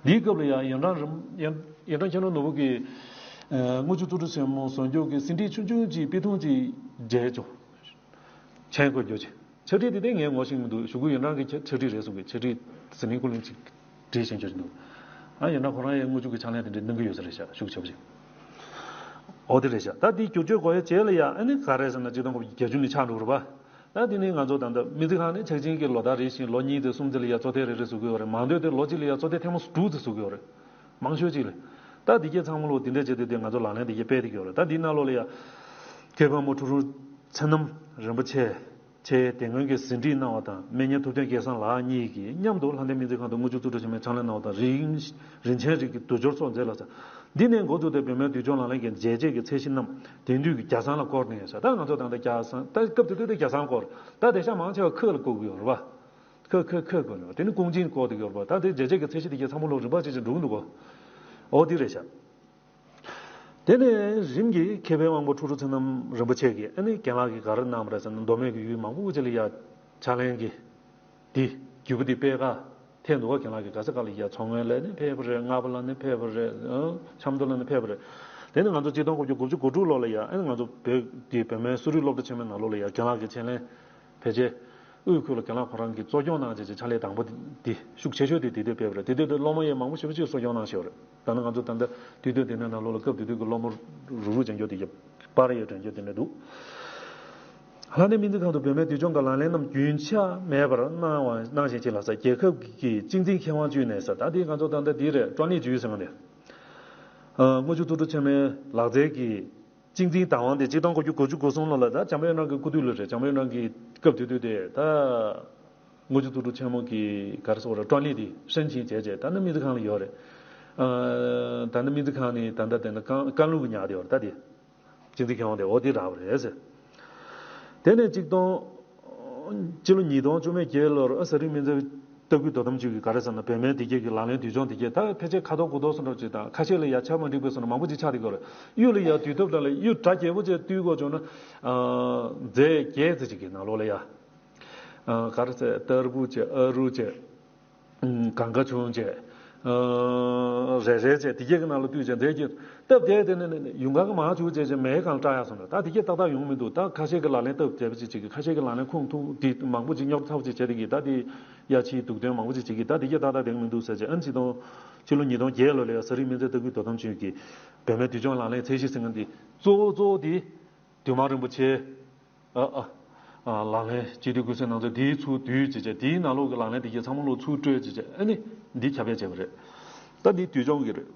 འདིའི་སྐབས་ལ་ཡང་ཡོན་ཀྲང་རིམ་ཡོན་ཡོན་ཀྲང་མཁྱེན་རབ་ནོར་བུ་གིས་ཨ་དངུལ་ཆུ་གཙུག་ཕྲུག་ཆེན་མོ་བཟོ་རྒྱུ་གི་ཟིན་བྲིས་ཆུང་ཆུང་ཅིག་དཔེ་ཐུང་ཅིག་མཇལ་བྱུང་། མཆན་བཀོད་རྒྱུ་ཅིག་ཕྱག་བྲིས་དེ་དེ་ངས་ངོ་ཤེས་མི་འདུག་ཞུ་གུ་ཡོན་ཀྲང་གི་ཕྱག་ཕྱག་བྲིས་རེད་གསུང་གི་ཕྱག་བྲིས་ཟི་ལིང་ཀུ་ལིང་ཅིག་བྲིས་ཤེས་ཆོག་ཅིག་འདུག་ཨ་ཡོན་ཀྲང་ཁོ་རང་ཡང་དངུལ་ཆུ་གི་ཕྱག་ལེན་དེ་འདྲའི་གནང་གི་ཡོད་ས་རེད་ཤག་ཤུགས་ཆེ་པོ་ཅིག་འོ་དེ་རེད་ཤག་ད་དེ་བསྒྱུར་བཅོས་འགོ་ཡ་རྗེས་ལ་ཡ་ཨ་ནི་ག་རེ་ཟེར་ན་སྤྱི་སྟོང་དགུ་བརྒྱ་བརྒྱད་ཅུ་ནས་ཆགས་འགྲོ་གི་རེད་པ། ད་དེ་ནི་ང་ཚོ་ད་ལྟ་སྨན་རྩིས་ཁང་ནི་ཆག་ཆིན་གྱི་ལོ་ལྟར་རེ་བཞིན་ལོ་གཉིས་དང་གསུམ་ཙམ་ལ་ཡ་གཙོ་ཐེངས་རེ་རེ་བཟོ་གི་ཡོད་རེད། མང་དོད་དེ་ལོ་གཅིག་ལ་ཡ་གཙོ་ཐེངས་ཐེངས་མ་དྲུག་ཙམ་བཟོ་གི་ཡོད་རེད། མང་ཤོས་གཅིག་ལ། ད་དེ་གྱད་ཚང་མ་ལོ་དེ་འདྲ་བྱས་ཏེ་དེ་ང་ཚོ་ལག་ལེན་དེ་གྱད་སྤེལ་ཏེ་གི་ཡོད་རེད། ད་དེའི་ནང་ལོགས་ལ་ཡ། མཁས་པ་མོ་ཁྲོ་རུ་ཚེ་རྣམ་རིན་པོ་ཆེ། ཆེ་དེ་སྔོན་གྱི་ཟིན་བྲིས་གནང་བ་དང་སྨན་གཉེར་ཐུབ་བསྟན་སྐལ་བཟང་ལགས་གཉིས་ཀྱིས་མཉམ་དུ་ལྷ་ལྡན་སྨན་རྩིས་ཁང་དུ་དངུལ་ཆུ་གཙུག་ཕྲུག་ཆེན་མོའི་ཕྱག་ལེན་གནང་བ་དང་རིན་རིན་ཆེན་རིགས་ཀྱི་དུས་སྦྱོར་སོགས་མཛད་ལ་ཟེར། འདི་ནས་འགོ་བཙུགས་ཏེ་བོད་སྨན་དུས་སྦྱོར་ལག་ལེན་གྱི་མཛད་རྗེས་ཀྱི་ཚད་གཞི་རྣམས་དེང་དུས་ཀྱི་རྒྱལ་བཟང་ལ་བསྐོར་ནས་ཟེར། ད་ང་ཚོ་ད་ལྟ་རྒྱལ་བཟང་ད་སྐབས་དེ་དུས་དེ་རྒྱལ་བཟང་བསྐོར། ད་དེང་སང་མང་ཆེ་བ་ཁོག་ལ་བསྐོར་གི་ཡོད་རེད་པ། ཁོག་ཁོག་ཁོག་དགོས་ནོ་དེ་ནི་ཀུང་ཅིན་བསྐོར་དེ་ཡོད་རེད་པ། ད་དེ་མཛད་རྗེས་ཀྱི་ཚད་གཞི་དེ་གྱད་ཚང་མ་ལོ་རིམ་པ་ཅིག་ཅིག་འགྲོ་གི་འདུག་གོ། འོ་དེ་རེད་ཤག་དེ་ནས་རིམ་གྱིས་མཁས་པའི་དབང་པོ་ཁྲོ་རུ་ཚེ་རྣམ་རིན་པོ་ཆེ་གིས་ཨ་ནི་རྒན་ལགས་ཀྱིས་ག་རེ་གནང་བ་རེད་ཟེར་ན་མདོ་སྨད་ཀྱི་ཡུལ་མང་པོ་ཅིག་ལ་ཡ་ཕྱག་ལེན་གྱི་འདི་བརྒྱུད་པ་འདི་སྤེལ་ག་ཐད་འདུག་ག་རྒན་ལགས་ཀྱིས་ག་ས་ག་ལ་ཡ་མཚོ་སྔོན་ལ་ནི་ཕེབས་པ་རེད། རྔ་པ་ལ་ནི་ཕེབས་པ་རེད། ཨ་ཆབ་མདོ་ལ་ནི་ཕེབས་པ་རེད། དེ་ནི་ང་ཚོ་གཅིག་སྟོང་དགུ་བརྒྱ་དགུ་བཅུ་གོ་དྲུག་ལོ་ལ་ཡ་ཨ་ནི་ང་ཚོ་བོད་འདི་བོད་སྨན་གསོ་རིག་སློབ་གྲྭ་ཆེན་མོའི་ནང་ལོགས་ལ་ཡ་རྒན་ལགས་ཀྱི་ཕྱག་ལེན་ཕལ་ཆེར་དབུས་ཁུལ་ལ་རྒན་ལགས་ཁོ་རང་གིས་གཙོ་སྐྱོང་གནང་བྱས་བྱས་ཕྱག་ལས་དང་པོ་འདི་ཤུགས་ཆེ་ཤོས་དེ་དེ་དུས་སྤེལ་བ་རེད། དེ་དུས་དེ་སློབ་མ་ཡང་མང་པོ་ཞེ་པོ་ཅིག་གསོ་སྐྱོང་གནང་བཞག་པ་རེད། ད་ནི་ང་ཚོ་ད་ལྟ་དུས་སྟོན་དེ་འདྲའི་ནང་ལོགས་ལ་སྐབས་དེ་དུས་ཀྱི་སློབ་མ་རུག་རུག་བྱེད་རྒྱུ་དེ་གྱད་པར་ཡོད་དྲན་རྒྱུ་དེ་འདྲ་འདུག་ལྷ་ལྡན་སྨན་རྩིས་ཁང་དུ་བོད་སྨན་དུས་སྦྱོང་གི་ལག་ལེན་རྣམས་རྒྱུན་ཆད་མེད་པར་གནང་བ་གནང་བཞིན་མཆིས་ལགས་ཟེར། རྒྱལ་ཁབ་ཀྱི་གཅེས་འཛིན་ཁེ་དབང་བཅུད་ནས་ཟེར། ད་དེ་ང་ཚོ་ད་ལྟ་འདི་རེད། ཀྲོ་ནི་ཇུས་ཟེར་མཁན་དེ། ཨ་དངུལ་ཆུ་གཙུག་ཕྲུག་ཆེན་མོའི་ལག་རྩལ་གྱི་གཅེས་འཛིན་བདག་དབང་དེ་གཅིག་སྟོང་དགུ་བརྒྱ་དགུ་བཅུ་གོ་གསུམ་ལོ་ལ་ད་འཇམ་དཔལ་དབྱངས་ཀྱི་སྐུ་དུས་ལ་རེད། འཇམ་དཔལ་དབྱངས་ཀྱི་སྐབས་དེ་དུས་དེ་ད། དངུལ་ཆུ་ཐུགས་སྤྲུལ་ཆེན་མོ་གི་ག་རེ་ཟེར་བ་རེད། བཀྲ་ཤིས་དེ་ཧྲན་ཆིན་བྱས་བྱས་ད་ནི་སྨན་རྩིས་ཁང་ལ་ཡོད་རེད། ཨ། ད་ནི་སྨན་རྩིས་ཁང་ནི་ད་ལྟ་དེ་ནི་ཀན་ཀན་ལྷོ་གི་ཉག་དེ་ཡོད་རེད། ད་དེ་སྤྱི་འཐུས་མཁས་དབང་དེ་འོ་དེ་རག་པ་རེད་ཟེར། དེ་ནས་གཅིག་སྟོང་། སྤྱི་ལོ་ཉིས་སྟོང་བཅུ་མེད་བརྒྱད་ལོར་ཨ་ཟ་རིག་སྨན་རྩིས་ལྟ་སྐུལ་དོ་དམ་ཅུས་ཀྱི་ག་རེ་ཟེར་ན་བོད་སྨན་དེ་གྱད་ཀྱི་ལག་ལེན་དུས་སྦྱོང་དེ་གྱད་ད་ཕལ་ཆེར་ཁ་ཐོར་དགུ་ཐོར་སོང་འགྲོ་ཅིག་དང་ཁ་ཤས་ལ་ཡ་ཆ་མ་འགྲིག་པའི་སོང་ན་མང་པོ་ཅིག་ཆགས་བསྡད་ཀྱི་ཡོད་རེད། གཡུ་ལ་ཡ་དུས་སྟབས་ལ་ལ་གཡུ་གྲ་རྒྱས་པོ་ཅིག་བཏུལ་དགོས་བྱུང་ན། ཨ། རྫས་བརྒྱད་ཙམ་ཅིག་གི་ནང་ལོགས་ལ་ཡ། ཨ། ག་རེ་ཟེར་ཏར་བུ་བྱས་ཨ་རུ་བྱས། ཨ། གངས་ཁ་ཆུང་བྱས། ཨ། རེ་རེ་བྱས་དེ་གྱད་ཀྱི་ནང་ལ་བཏུལ་བྱས་རྫས་ཀྱི་སྟབས་བདེ་དེ་ནི་ནི་ཡུངས་ཀར་གྱི་མར་བྱུག་བྱས་བྱས་མེ་གང་ལ་བཀྲ་ཡག་སོང་ན་ད་དེ་གྱད་ཏག་ཏག་ཡོང་མི་འདུག་ད་ཁ་ཤས་ཀྱི་ལག་ལེན་སྟབས་བདེ་པོ་ཅིག་བྱེད་ཀྱི་ཁ་ཤས་ཀྱི་ལག་ལེན་ཁུངས་ཐུག་དེ་མང་པོ་ཅིག་རྙོག་ཚ་པོ་ཅིག་བྱས་དེ་གྱད་ད་དེ་ཡ་ཕྱིའི་སྡུག་དོན་མང་པོ་ཅིག་བྱེད་ཀྱི་ད་དེ་གྱད་ཏག་ཏག་བསྡད་ཀྱི་མི་འདུག་ཟེར་བྱས། ཨ་ནི་ཕྱི་དང་ཕྱི་ལོ་ཉིས་སྟོང་བརྒྱད་ལོ་ལ་ཡ་ཟ་རིག་སྨན་རྩིས་ལྟ་སྐུལ་དོ་དམ་ཅུས་ཀྱི་བོད་སྨན་དུས་སྦྱོང་ལག་ལེན་ཚད་གཞི་ཟེར་མཁན་དེ་གཙོ་བོ་གཙོ་བོ་དེ་འདུས་མང་རིན་པོ་ཆེ། ཨ་ཨ། ཨ། ལག་ལེན་སྤྱི་འཐུས་སྐུ་སྲིང་གནང་ཚུལ་དེའི་ཚུར་བསྡུས་བྱས་བྱས་དེའི་ནང་ལོགས་ཀྱི་ལག་ལེན་དེ་གྱད་ཚང་མ་ལོག་ཚུར་སྤྲོད་བྱས་བྱས་ཨ་ནི་འདི་ཁྱབ་སྤེལ་བྱས་པ་རེད། ད་འདི་དུས་སྦྱོང་གི་རེད།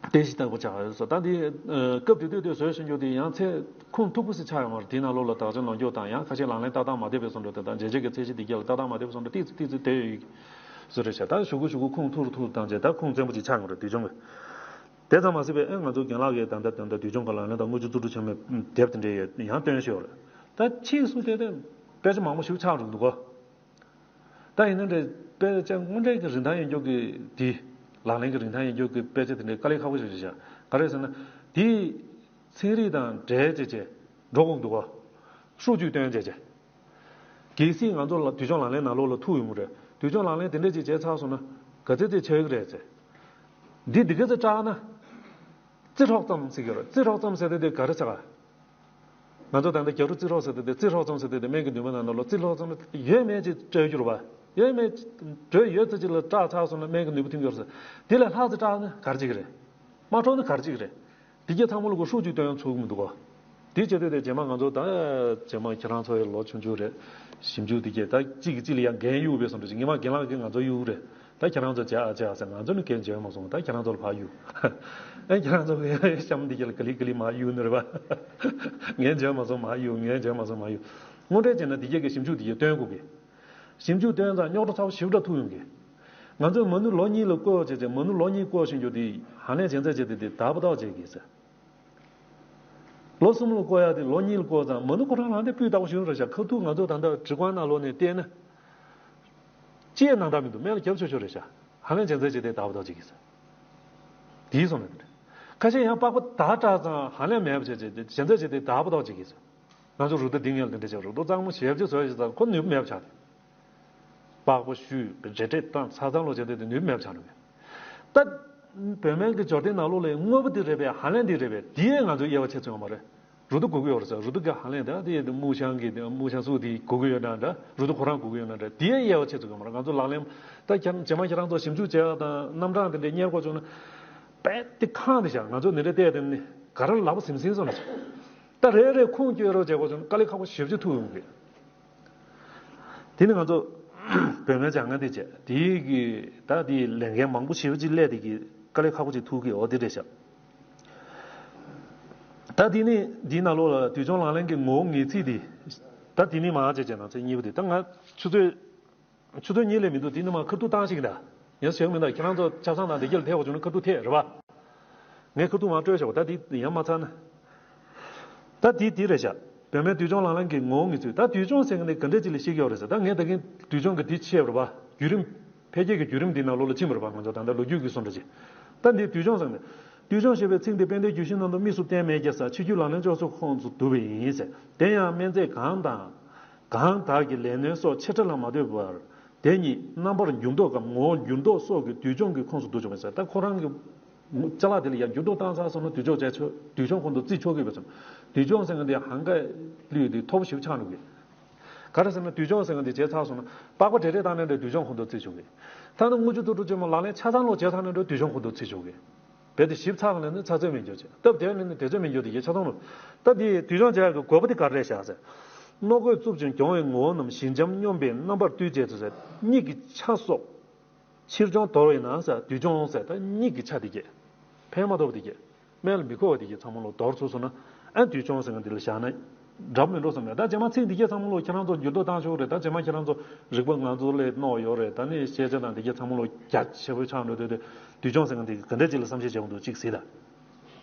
རྟེན་གཞི་ལྟ་བུ་ཆགས་ཡོད་ས་ད་འདི། ཨ། སྐབས་དེ་དུས་དུས་བཟོས་ཤིང་རྒྱུ་དེ་ཡང་ཚད་ཁུངས་ཐུག་པོ་ཞིག་ཆགས་ཡོད་མ་རེད། དེའི་ནང་ལོགས་ལ་དག་ཆ་ནོར་འཁྱོག་དང་ཡང་ཁ་ཤས་ལག་ལེན་ཏག་ཏག་མ་བསྡད་པའི་བཟོ་འདྲ་དེ་དང་འཇལ་བྱེད་ཀྱི་ཚད་གཞི་དེ་གྱད་ལ་ཏག་ཏག་མ་བསྡད་པའི་བཟོ་འདྲ་ཏིག་ཙི་ཏིག་ཙི་བསྡད་ཡོད་བཟོ་རེད་ཤག་ད་ཞུ་གུ་ཞུ་གུ་ཁུངས་ཐུག་རུ་ཐུག་བཏང་བྱས་ད་ཁུངས་བཙན་པོ་ཅིག་ཆགས་ཡོང་རེད་དུས་སྦྱོང་གི། དེ་ཙམ་མ་ཟད་པའི་ཨེ་ང་ཚོ་རྒན་ལགས་ཀྱིས་ད་ལྟ་ད་ལྟ་དུས་སྦྱོང་གི་ལག་ལེན་དང་དངུལ་ཆུ་ཐུགས་སྤྲུལ་ཆེན་མོའི་དེབ་དེ་འདྲའི་ཡང་བཏོན་བཞག་ཡོད་རེད། ད་ཕྱིས་སུ་དེ་དེ་དཔེ་ཆ་མང་པོ་ཞིག་ཆགས་འགྲོ་འདུག་གོ། ད་ཡིན་ན་འདྲ་དཔེ་ཆ་དངོས་འབྲེལ་གྱི་རིན་ཐང་ཡོད་རྒྱུ་གི་དེ་ལག་ལེན་གྱི་རིན་ཐང་ཡོད་རྒྱུ་གི་དཔེ་ཆ་དེ་འདྲའི་དཀའ་ལས་ཁག་པོ་ཞིག་རེད་ཤག་ག་རེ་ཟེར་ན་དེ་ཚན་རིག་དང་འབྲེལ་བྱས་བྱས་འགྲོ་དགོས་འདུག་གོ། ཧྲུའུ་ཅུའི་བཏོན་བྱས་བྱས། གལ་སྲིད་ང་ཚོ་ལ་དུས་སྦྱོང་ལག་ལེན་ནང་ལོགས་ལ་ཐུག་ཡོང་གི་རེད། དུས་སྦྱོང་ལག་ལེན་དེ་འདྲ་ཅིག་བྱས་ཚར་སོང་ན་ག་ཚད་ཚད་ཆགས་ཀྱི་རེད་ཟེར། འདི་འདི་ག་ཚོད་བཀྲག་ན། རྩི་སྲོག་ཙམ་ཟེར་གྱི་རེད། རྩི་སྲོག་ཙམ་ཟེར་དེ་དེ་ག་རེ་ཟེར་ག་ང་ཚོ་ད་ལྟ་རྒྱ་རུ་རྩི་སྲོག་ཟེར་དེ་དེ་རྩི་སྲོག་ཙམ་ཟེར་དེ་དེ་སྨན་གྱི་ནུས་པ་ནང་ལོགས་ལ་རྩི་སྲོག་ཙམ་ཡོད་མེད་ཅིག་སྤྲོད་རྒྱུ་རེད་པ། ཡོད་མེད་འགྲོས་ཡོད་ཚད་ཅིག་ལ་བཀྲག་ཚར་སོང་ན་སྨན་གྱི་ནུས་པ་ཐོན་གྱི་རེད་ཟེར། དེ་ལས་ལྷག་ཙམ་བཀྲག་ན་ག་རེ་བྱེད་ཀྱི་རེད། མ་འཕྲོག་ན་ག་རེ་བྱེད་ཀྱི་རེད། དེ་གྱད་ཚང་མ་ལ་གོ་ཧྲུའུ་ཅུའི་བཏོན་ཚུགས་ཀྱི་མི་འདུག་གོ། དེ་བྱེད་དུས་དེ་རྗེས་མ་ང་ཚོ་ད་རྗེས་མ་ཁྱེད་རང་ཚོ་ཡི་ལོ་ཆུང་ཆུང་རེད། ཞིབ་འཇུག་དེ་གྱད་ད་གཅིག་གིས་གཅིག་ལ་ཡང་འགན་གཡུག་པའི་བཟོ་འདྲ་ཅིག་ངེད་མ་རྒན་ལགས་ཀྱིས་ང་ཚོ་གཡུག་རེད། ད་ཁྱེད་རང་ཚོ་བྱས་ཨ་བྱས་ཨ་ཟེར་ང་ཚོ་ནི་འགན་འཇལ་མ་སོང་ད་ཁྱེད་རང་ཚོ་ལ་ཕར་གཡུག་ཨེ་ཁྱེད་རང་ཚོ་གི་གཤམ་དེ་གྱད་ལ་ག་ལེ་ག་ལེ་མར་གཡུག་ནི་རེད་པ། འགན་འཇལ་མ་སོང་མར་གཡུག་འགན་འཇལ་མ་སོང་མར་གཡུག་དངོས་འབྲེལ་བྱས་ན་དེ་གྱད་ཀྱི་ཞིབ་འཇུག་དེ་གྱད་བཏོན་དགོས་གི། ཞིབ་འཇུག་བཏོན་ཙང་རྙོག་དྲ་ཚ་པོ་ཞེ་པོ་འདྲ་ཐུག་ཡོང་གི། ང་ཚོས་མ་ནུ་ལོ་གཉིས་ལ་བསྐོར་བྱས་བྱས་མ་ནུ་ལོ་གཉིས་བསྐོར་བཞིན་རྒྱུ་དེ་ཧ་ལས་བྱས་ཚད་བྱས་ཏེ་དེ་དག་པ་དག་བྱས་གི་ཟེར། ལོ་གསུམ་ལ་བསྐོར་ཡག་དེ་ལོ་གཉིས་ལ་བསྐོར་ཙང་མ་ནུ་ཁོ་རང་རང་དེ་སྤུས་དག་པོ་ཞིག་རེད་ཤག་ཁ་ཐུག་ང་ཚོ་ད་ལྟ་འབྲི་གོང་ནང་ལོགས་ནས་བལྟས་ན། ཅི་ཡང་ནང་དག་མི་འདུག་སྨན་ལ་རྒྱབ་ཆོག་ཆོག་རེད་ཤག་ཧ་ལས་བྱས་ཚད་བྱས་ཏེ་དག་པ་དག་བྱས་གི་ཟེར། དེའི་སོང་ནས་དེ་རེད། ཁ་ཤས་ཡང་པགས་པ་དག་དྲགས་ཙང་ཧ་ལས་མེད་པ་བྱས་བྱས་ཏེ་བྱས་ཚད་བྱས་ཏེ་དག་པ་དག་བྱས་གི་ཟེར། ང་ཚོ་རུ་ཏོ་འདི་ངས་འདི་འདྲ་བྱས་རུ་ཏོ་གཙང་མ་ཞེ་པོ་ཅིག་བཟོས་ཤིག་ཙང་ཁོ་ནུས་པ་མེད་པ་ཆགས་ཏེ། པགས་པ་བཤུས་རེ་ཏྲེ་བཏང་ཚ་ཚང་ལོ་བྱས་ཏེ་དེ་ནུས་པ་མེད་པ་ཆགས་འགྲོ་གི། ད་བོད་སྨན་གྱི་འབྱོར་ལྡན་ནང་ལོགས་ལ་དངོས་པོ་འདི་རེད་པས་ཧ་ལས་འདི་རེད་པས་དེ་ཡས་ང་ཚོ་དབྱེ་བ་ཕྱེ་ཚུལ་ཡོད་མ་རེད། རུ་ཏོ་དགོས་ཀྱི་ཡོད་རེད་ཟེར་རུ་ཏོ་གི་ཧ་ལས་ད་དེ་དམུ་ཤང་གི་དམུ་ཤང་སུ་དེ་དགོས་ཀྱི་ཡོད་ན་འདྲ་རུ་ཏོ་ཁོ་རང་དགོས་ཀྱི་ཡོད་ན་འདྲ་དེ་ཡས་དབྱེ་བ་ཕྱེ་ཚུལ་ཡོད་མ་རེད། ང་ཚོ་ལག་ལེན་ད་ཁྱེད་རང་རྗེས་མ་ཁྱེད་རང་ཚོ་ཞིབ་འཇུག་བྱས་པ་དང་རྣམ་གྲངས་དེ་འདྲས་གཉེར་དགོས་བྱུང་ན་དཔེ་དེ་ཁང་དེ་བཞག་ང་ཚོ་འདི་འདྲས་བལྟས་དེ་ནི་ག་རེ་ལབ་པ་ཟིན་ཟིན་སོང་ན་ད་རེ་རེ་ཁུངས་སྐྱེལ་རོགས་བྱས་དགོས་བྱུང་ན་དཀའ་ལས་ཁག་པོ་ཞེ་པོ་ཅིག་ཐུག་ཡོང་གི། དེ་ནི་ང་ཚོ་བོད་སྨན་སྦྱང་མཁན་དེ་བྱས་དེའི་གི་ད་དེའི་ལས་འགན་མང་པོ་ཞེ་པོ་ཅིག་སླེབས་དེ་གི་དཀའ་ལས་ཁག་པོ་ཅིག་ཐུག་གི་འོ་དེ་རེད་ཤག་ད་དེ་ནི་དེའི་ནང་ལོགས་ལ་དུས་སྦྱོང་ལག་ལེན་གྱི་ངོ་བོ་ངེས་ཚིག་དེ་ད་དེ་ནི་མ་བྱས་བྱས་ན་ཚེ་གཉིས་པ་དེ་ད་ང་ཆུ་ཚོད་ཆུ་ཚོད་གཉིས་ལས་མི་འདུག་དེ་ནི་མ་ཁ་ཐུག་བཏང་ཞིག་ད་ཡང་ཞིག་མི་འདུག་ཁྱེད་རང་ཚོ་ཆ་ཚང་དང་དེ་གྱད་ལ་ཐད་པ་བྱུང་ན་ཁ་ཐུག་ཐད་རེད་པ། ངས་ཁ་ཐུག་མར་སྤྲོད་བཞག་པ་ད་འདི་ཡང་མ་ཚར་ན། ད་འདི་འདི་རེད་ཤག་བོད་སྨན་དུས་སྦྱོང་ལག་ལེན་གྱི་ངོ་བོ་ངེས་ཚིག་ད་དུས་སྦྱོང་ཟེར་མཁན་དེ་ག་འདྲ་ཅིག་ལ་བཤད་ཀྱི་ཡོད་རེད་ཟེར། ད་ངས་ད་གིན་དུས་སྦྱོང་གི་འདི་བཤད་པ་རེད་པ། བརྒྱུད་རིམ། འཕེལ་རྒྱས་ཀྱི་བརྒྱུད་རིམ་འདི་ནང་ལོགས་ལ་ཕྱིན་པ་རེད་པ། ང་ཚོ་ད་ལྟ་ལོ་རྒྱུས་ཀྱི་བཟོ་འདྲ་ཅིག་ད་འདི་དུས་སྦྱོང་ཟེར་མཁན་དེ། དུས་སྦྱོང་ཞེས་པའི་ཚིག་འདི་དཔལ་ལྡན་རྒྱུད་བཞི་རྣམས་དང་དམིགས་སུ་བསྟན་མེད་ཀྱི་ས་ཕྱི་རྒྱུད་ལག་ལེན་ལྕོགས་ཚོགས་ཁོངས་སུ་བསྡུ་བ་ཡིན་ཟེར། དེ་ཡང་སྨན་རྫས་གང་དང་། གང་དག་གི་ལས་སྣོན་སོགས་ཆེ་ཕྲ་ལ་མ་ལྟོས་པར། དེ་ཉིད་རྣམ་པར་འགྱུར་ལྡོག་གམ་ངོ་བོ་འགྱུར་ལྡོག་སོགས་ཀྱི་དུས་སྦྱོང་གི་ཁོངས་སུ་བསྡུ་ཆོག་པ་ཡིན་ཟེར། ད་ཁོ་རང་གི་ཅ་ལག་དེ་ལ་ཡང་འགྱུར་ལྡོག་བཏང་ཚར་སོང་ན་དུས་སྦྱོང་བྱས་ཆོག་དུས་སྦྱོང་ཁོངས་སུ་བརྩི་ཆོག་གི་ཡོད་པ་སོང་། དུས་སྦྱོང་ཟེར་མཁན་དེ་ཧང་ག་ལུས་དེ་མཐོ་པོ་ཞིག་ཆགས་འགྲོ་གི། ག་རེ་ཟེར་ན་དུས་སྦྱོང་ཟེར་མཁན་དེ་བྱས་ཚར་སོང་ན་པགས་པ་བྲེ་བྲེ་བཏང་ནའི་འདྲ་དུས་སྦྱོང་ཁོངས་སུ་བརྩི་ཆོག་གི། ད་ནི་དངུལ་ཆུ་ཐུགས་སྤྲུལ་ཆེན་མོ་ལག་ལེན་ཆ་ཚང་ལོག་བྱས་ཚར་ནའི་འདྲ་དུས་སྦྱོང་ཁོངས་སུ་བརྩི་ཆོག་གི། རྦད་དེ་ཞིབ་ཚགས་ལ་ནི་ཚ་ཚོད་མི་འགྱུར་ཅིག་སྟབས་བདེ་ནི་ནི་དེ་ཚོད་མི་འགྱུར་དེ་གྱད་ཆ་ཚང་ལོ། ད་འདི་དུས་སྦྱོང་བྱ་ཡག་གི་དགོས་པ་དེ་ག་རེ་རེད་ཤག་ཟེར། རྣོ་གོས་རྩུབ་ཅིང་གྱོང་བའི་ངོ་བོ་རྣམས་ཞི་འཇམ་སྙོམས་པའི་རྣམ་པར་བཏུལ་བྱེད་དུ་ཟེར། གཉིད་ཀྱི་ཆ་སོགས་ཕྱིར་སྦྱོང་དོར་བས་ན་ཟེར་དུས་སྦྱོང་ཟེར། ད་གཉིད་ཀྱི་ཆ་དེ་གྱད་ཕན་མ་ཐོགས་པ་དེ་གྱད་སྨན་ལ་མི་མཁོ་བ་དེ་གྱད་ཚང་མ་ལོ་དོར་ཚུགས་སོང་ན་ཨ་དུས་སྦྱོང་ཟེར་མཁན་དེ་ལ་བཞག་ན་ འདྲ་མི་འགྲོ་བསམ་ནས། ད་རྗེས་མ་ཚིག་འདི་གས་ཚང་མ་ལོ་ཁྱེད་རང་ཚོ་འགྱུར་ལྡོག་བཏང་ཆོག་རེད། ད་རྗེས་མ་ཁྱེད་རང་ཚོ་རིག་པ་ང་ཚོ་ལས་རྣོ་ཡོད་རེད། ད་ནི་ཤེས་བྱ་དང་འདི་གས་ཚང་མ་ལོ་རྒྱ་ཆེ་པོ་ཆགས་འགྲོ་དུས་དེ་དུས་སྦྱོང་ཟེར་མཁན་འདི་ག་འདྲ་ཅིག་ལ་བསམ་ཤེས་བྱེད་དགོས་འདུག་ཅིག་གཟིགས་དང་།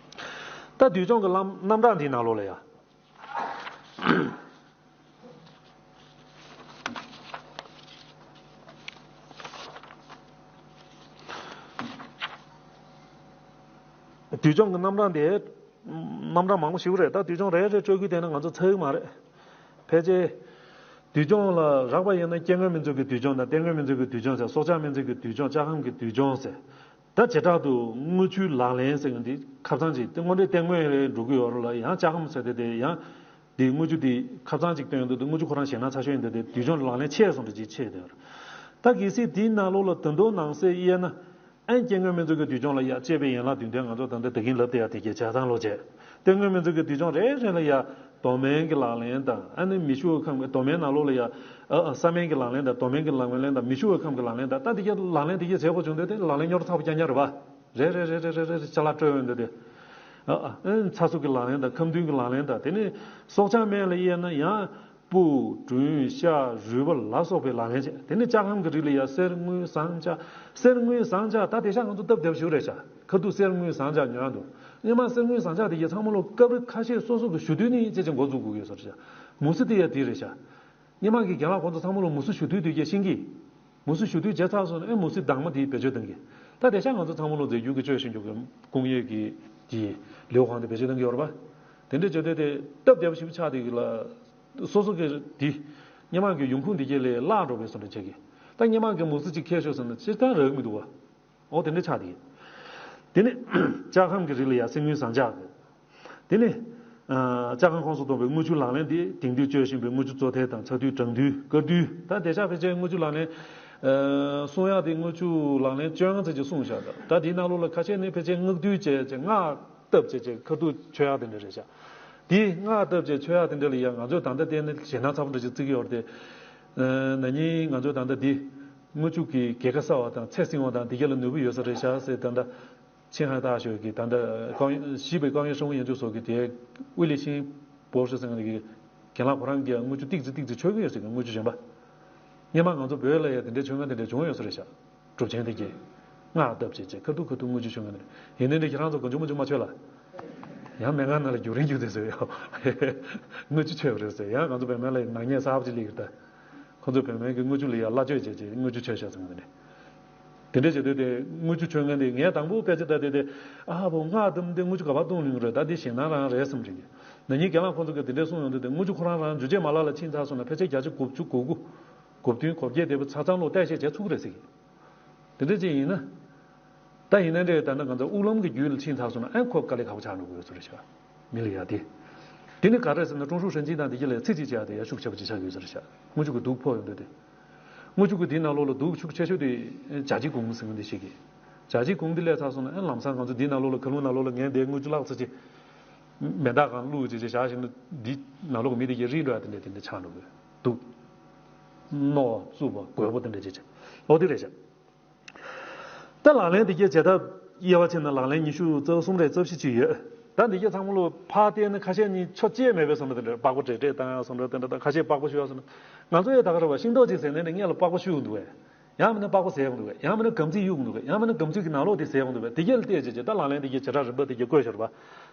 ད་དུས་སྦྱོང་གི་ལམ་རྣམ་གྲངས་འདིའི་ནང་ལོགས་ལ་ཡ། དུས་སྦྱོང་གི་རྣམ་གྲངས་དེ་རྣམ་གྲངས་མང་པོ་ཞིག་རེད། ད་དུས་སྦྱོང་རེ་རེ་སྤྲོད་རྒྱུ་དེ་ནི་ང་ཚོ་ཚར་གི་མ་རེད། ཕལ་ཆེར་དུས་སྦྱོང་ལ་རགས་པ་ཡིན་ན་སྐྱེ་དངོས་སྨན་རྩིས་ཀྱི་དུས་སྦྱོང་དང་ལྟས་ངན་སྨན་རྩིས་ཀྱི་དུས་སྦྱོང་ཟེར། སྲོག་ཆགས་སྨན་རྩིས་ཀྱི་དུས་སྦྱོང་། ལྕགས་ཁམས་ཀྱི་དུས་སྦྱོང་ཟེར། ད་བྱེ་བྲག་ཏུ་དངུལ་ཆུའི་ལག་ལེན་ཟེར་མཁན་འདི་ཁ་སང་ཅིག་དངོས་འབྲེལ་ལྟས་ངན་རེ་འགྲོ་གི་ཡོད་རེད་ལ། ཡང་ལྕགས་ཁམས་ཟེར་དེ་དེ་ཡང་འདི་དངུལ་ཆུ་འདི་ཁ་སང་ཅིག་སྟོན་འདུག་དངུལ་ཆུ་ཁོ་རང་ཞེད་སྣང་ཚ་ཤོས་ཡིན་འདུག་དེ་དུས་སྦྱོང་ལག་ལེན་ཆེ་སོང་འདྲ་ཅིག་ཆེ་དེ་རེད། ད་གལ་སྲིད་དེའི་ནང་ལོགས་ལ་ད་དུང་ནང་གསེས་དབྱེ་ན། ཨན་སྐྱེ་དངོས་སྨན་རྩིས་ཀྱི་དུས་སྦྱོང་ལ་ཡ་དཔྱད་པའི་ཡན་ལག་བདུན་ལྡན་ང་ཚོ་ད་ལྟ་ད་གིན་ལབ་བསྡད་ཡ་དེ་གའི་ཆ་ཚང་ལོ་བྱས། ལྟས་ངན་སྨན་རྩིས་ཀྱི་དུས་སྦྱོང་རེ་རེ་ལ་ཡ་མདོ་སྨན་གྱི་ལག་ལེན་དང་། ཨ་ནི་མི་ཤི་བའི་ཁམས་ཀྱི་མདོ་སྨན་ནང་ལོགས་ལ་ཡ་ཨ་ཨ་ས་སྨན་གྱི་ལག་ལེན་དང་། མདོ་སྨན་གྱི་ལག་ལེན་དང་། མི་ཤི་བའི་ཁམས་ཀྱི་ལག་ལེན་དང་། ད་དེ་གའི་ལག་ལེན་དེ་གའི་བྱེད་དགོས་བྱུང་དུས་དེ་ལག་ལེན་རྙོག་དྲ་ཚ་པོ་རྐྱང་རྐྱང་རེད་པ། རེ་རེ་རེ་རེ་རེ་རེ་ཅ་ལག་སྤྲོད་འོས་འདུག་དེ། ཨ་ཨ་ཚ་གསུག་གི་ལག་ལེན་དང་། ཁམས་མཐུན་གྱི་ལག་ལེན་དང་། དེ་ནས་སྲོག་ཆགས་སྨན་ལ་དབྱེ་ན་ཡང་སྤུ་དྲུང་ཤ་རུས་པ་ལ་སོགས་པའི་ལག་ལེན་བྱས། དེ་ནས་ལྕགས་ཁམས་ཀྱི་རིགས་ལ་ཡང་གསེར་དངུལ་ཟངས་ལྕགས། གསེར་དངུལ་ཟངས་ལྕགས་ད་དེང་སང་ང་ཚོ་སྟབས་བདེ་པོ་ཞིག་རེད་ཤག་ཁ་ཐུག་གསེར་དངུལ་ཟངས་ལྕགས་ཉོ་ཡག་འདུག་སྔོན་མ་གསེར་དངུལ་ཟངས་ལྕགས་དེ་གའི་ཚང་མ་ལོ་སྐབས་རེ་ཁ་ཤས་སོ་སོ་གི་ཞུ་དུས་ནས་ཅེས་ཅིག་འགོ་འཛུགས་དགོས་ཀྱི་ཡོད་ས་རེད་ཤག་མུ་ཟི་དེ་ཡང་དེ་རེད་ཤག་སྔོན་མ་གི་རྒན་ལགས་ཁོང་ཚོ་ཚང་མ་ལོ་མུ་ཟི་ཞུ་དུས་དེ་གའི་ཤེས་ཀྱི། མུ་ཟི་ཞུ་དུས་བརྗེད་ཚར་སོང་ན། ཨེ་མུ་ཟི་དྭངས་མ་དེ་བེད་སྤྱོད་གཏང་གི། ད་དེང་སང་ང་ཚོ་ཚང་མ་ལོ་རྫས་འགྱུར་གྱི་སྤྱོད་བཞིན་འཇུག་གི་ཀུང་ཡོད་ཀྱི་གི་ལེའུ་ཁང་དེ་བེད་སྤྱོད་གཏང་གི་ཡོད་རེད་པ། དེ་འདྲ་བྱས་དུས་དེ་སྟབས་བདེ་པོ་ཞིག་ཆགས་དེ་གི་ལ། སོ་སོ་གི་དེ་སྔོན་མ་གི་ཡོང་ཁུངས་དེ་གའི་ལས་བརླག་འགྲོ་བའི་བཟོ་འདྲ་བྱེད་ཀྱི། ད་སྔོན་མ་གི་མུ་ཟི་ཅིག་ཁྱེར་ཤོག་ཟེར་ན་སྤྱིར་བཏང་རག་གི་མི་འདུག་བ། འོ་དེ་འདྲ་ཆགས་དེ། དེ་ནས་ལྕགས་ཁམས་ཀྱི་རིགས་ལ་ཡང་གསེར་དངུལ་ཟངས་ལྕགས་དགོས། དེ་ནས་ཨ་ལྕགས་ཁམས་ཁོངས་སུ་གཏོགས་པའི་དངུལ་ཆུ་ལག་ལེན་དེ་དེང་དུས་སྤྱོད་བཞིན་པའི་དངུལ་ཆུ་བཙོ་ཐལ་དང་། ཚ་དུས་གྲང་དུས་དཀར་དུས། ད་དེང་སང་ཕལ་ཆེར་དངུལ་ཆུ་ལག་ལེན་ཨ་གསུང་ཡག་དེ་དངུལ་ཆུ་ལག་ལེན་བཅོ་ལྔ་ཙམ་ཅིག་གསུངས་བཞག་ད་ད་དེའི་ནང་ལོགས་ལ་ཁ་ཤས་ནི་ཕལ་ཆེར་སྔགས་བཏུ་བྱས་བྱས། སྔགས་བཏབ་བྱས་བྱས་ཁ་ཐུག་མཆོད་ཡག་དེ་འདྲ་རེད་ཤག་དེ་སྔགས་བཏབ་བྱས་མཆོད་ཡག་དེ་འདྲ་ལ་ཡང་ང་ཚོས་ད་ལྟ་བལྟས་ན་ཞེད་སྣང་ཚ་པོ་འདྲ་ཅིག་བརྩི་གི་ཡོད་རེད་དེ། ན་ནིང་ང་ཚོས་ད་ལྟ་འདི་དངུལ་ཆུ་གི་རྒྱལ་ཁ་གསར་བ་དང་ཚད་བསྲིང་བ་དང་འདི་ག་ལ་ནུས་པ་ཡོད་ས་རེད་ཤག་ཟེར། ད་ལྟ་ཆིང་ཧའེ་ཏཱ་ཞོ་གི་ད་ལྟ་ཀའོ་ཞིས་པའི་ཀའོ་ཡོན་ཧྲུའུ་ཡན་ཅུ་སོགས་ཀྱི་དེ་ཝེ་ལི་ཤིང་博士ཟེར་མཁན་གྱི་རྒན་ལགས་ཁོ་རང་གིས་དངུལ་ཆུ་ཏིག་ཙི་ཏིག་ཙི་མཆོད་ཀྱི་ཡོད་ཟེར་གི། དངུལ་ཆུ་གཞན་པ། སྔོན་མ་ང་ཚོ་བོད་ལ་ཡང་དེ་འདྲའི་མཆོད་མཁན་དེ་འདྲ་བྱུང་ཡོད་ས་རེད་ཤག་གྲུབ་ཆེན་དེ་གྱིས་སྔགས་བཏབ་བྱས་བྱས་ཁ་ཐུག་ཁ་ཐུག་དངུལ་ཆུ་མཆོད་མཁན་དེ་འདྲ་ཡིན། དེ་འདྲ་ཁྱེད་རང་ཚོ་གང་བྱུང་མང་བྱུང་མ་མཆོད་ལ། ཡང་སྨན་ཁང་ནང་ལ་རྒྱུག་རིང་རྒྱུག་དེ་ཟེར་ཡོད། དངུལ་ཆུ་མཆོད་པ་རེད་ཟེར། ཡང་ང་ཚོ་བོད་སྨན་ལ་ཡང་ནག་ཉེས་གསར་པ་ཅིག་སླེབས་ཀྱི་རེད་ད། ཁོ་ཚོས་བོད་སྨན་གྱི་དངུལ་ཆུ་ལ་ཡང་གླ་སྤྱོད་བྱས་བྱས་དངུལ་ཆུ་མཆོད་ཤག་ཟེར་མཁན་དེ་འདྲ། དེ་འདྲ་བྱེད་དུས་དེ་དངུལ་ཆུ་མཆོད་མཁན་དེ་ངས་དང་པོ་དཔེ་ཆ་ལྟ་དུས་དེ། ཨ་བོ་སྔགས་བཏབ་དེ་དངུལ་ཆུ་ག་པར་བཏུང་ཡོང་གི་རེད། ད་འདི་ཞེད་སྣང་རང་རེད་བསམ་གྱི། ན་ནིང་རྒན་ལགས་ཁོང་ཚོ་གིས་དེ་འདྲ་གསུངས་ཡོང་དུས་དེ་དངུལ་ཆུ་ཁོ་རང་རང་འཇུ་བྱེད་མ་ལག་ལ་ཕྱིན་ཚར་སོང་ན་ཕལ་ཆེར་བརྒྱ་ཆ་དགུ་བཅུ་གོ་དགུ། གོ་བདུན་གོ་བརྒྱད་དེ་བོ་ཚ་ཚང་ལོ་བརྟག་དཔྱད་བྱེད་ཚུགས་ཀྱི་རེད་ཟེར་གི། དེ་འདྲ་ཅིག་ཡིན་ན། ད་ཡིན་ན་འདྲ་ད་ནི་ང་ཚོ་དབུགས་ལམ་གྱི་རྒྱུད་ལ་ཕྱིན་ཚར་སོང་ན་ཨ་ཁོ་དཀའ་ལས་ཁག་པོ་ཆགས་འགྲོ་གི་ཡོད་ས་རེད་ཤག་མི་ལ་ཡ་དེ། དེ་ནི་ག་རེ་ཟེར་ན་ཀྲུང་ཧྲུའུ་ཧྲན་ཅིན་དང་དེ་གྱད་ལ་ཚིག་གཅིག་བྱས་ཏེ་ཡ་ཤུགས་ཆེ་པོ་ཅིག་ཆགས་ཡོད་ས་རེད་ཤག་དངུལ་ཆུ་གི་དུག་ཕོག་ཡོང་དུས་དེ། དངུལ་ཆུ་གི་དེའི་ནང་ལོགས་ལ་དུག་ཤུགས་ཆེ་ཤོས་དེ་ཇ་ཅི་གུང་ཟེར་མཁན་དེ་ཞིག་གིས། ཇ་ཅི་གུང་དེ་སླེབས་ཚར་སོང་ན་ཨ་ལམ་སང་ང་ཚོ་འདིའི་ནང་ལོགས་ལ་ཁ་ལུང་ནང་ལོགས་ལ་ངས་འདིའི་དངུལ་ཆུ་བརླག་ཚར་ཅིག་མེ་མདའ་གང་བླུགས་བྱས་བྱས་བཞག་བཞག་ན་འདི་ནང་ལོགས་ཀྱི་མི་དེ་གྱད་རིལ་འགྲོ་ཡ་དེ་འདྲ་དེ་འདྲ་ཆགས་འགྲོ་གི་འདུག་རྣོ་བ་རྩུབ་པ་རྒོད་པོ་དེ་འདྲ་བྱས་བྱས་ལོ་དེ་རེད་ཤག་ད་ལག་ལེན་དེ་གྱད་བྱེད་ཐབས་དབྱེ་བ་ཕྱེ་ན་ལག་ལེན་ཉི་ཤུ་རྩ་གསུམ་རེ་རྩ་བཞི་ཅིག་ཡོད། ད་འདི་གྱད་ཚང་མ་ལོ་ཕར་བལྟས་ན་ཁ་ཤས་ནི་ཆོ་ཅེས་མེད་པའི་བཟོ་འདྲ་དེ་འདྲ། པགས་པ་བྲེག་བྲེག་བཏང་ཡ་བཟོ་འདྲ་དེ་འདྲ་དང་། ཁ་ཤས་པགས་པ་བཤུ་ཡ་བཟོ་འདྲ། ང་ཚོ་ཡ་ད་ག་རེད་བ། ཤིང་ཏོག་ཅིག་ཟས་ནས་ནི་སྔོན་ལ་པགས་པ་བཤུ་ཡོང་འདུག་གས། ཡང་མིན་ན་པགས་པ་ཟས་ཡོང་འདུག་གས། ཡང་མིན་ན་སྒམ་ཚིག་གཡུག་འདུག་གས། ཡང་མིན་ན་སྒམ་ཚིག་གི་ནང་ལོགས་དེ་ཟས་ཡོང་འདུག་གས། དེ་གྱད་ལ་བལྟས་བྱས་བྱས་ད་ལག་ལེན་དེ་གྱད་བྱེ་བྲག་རིམ་པ་དེ་གྱད་བཀོད་ཤོར་བ།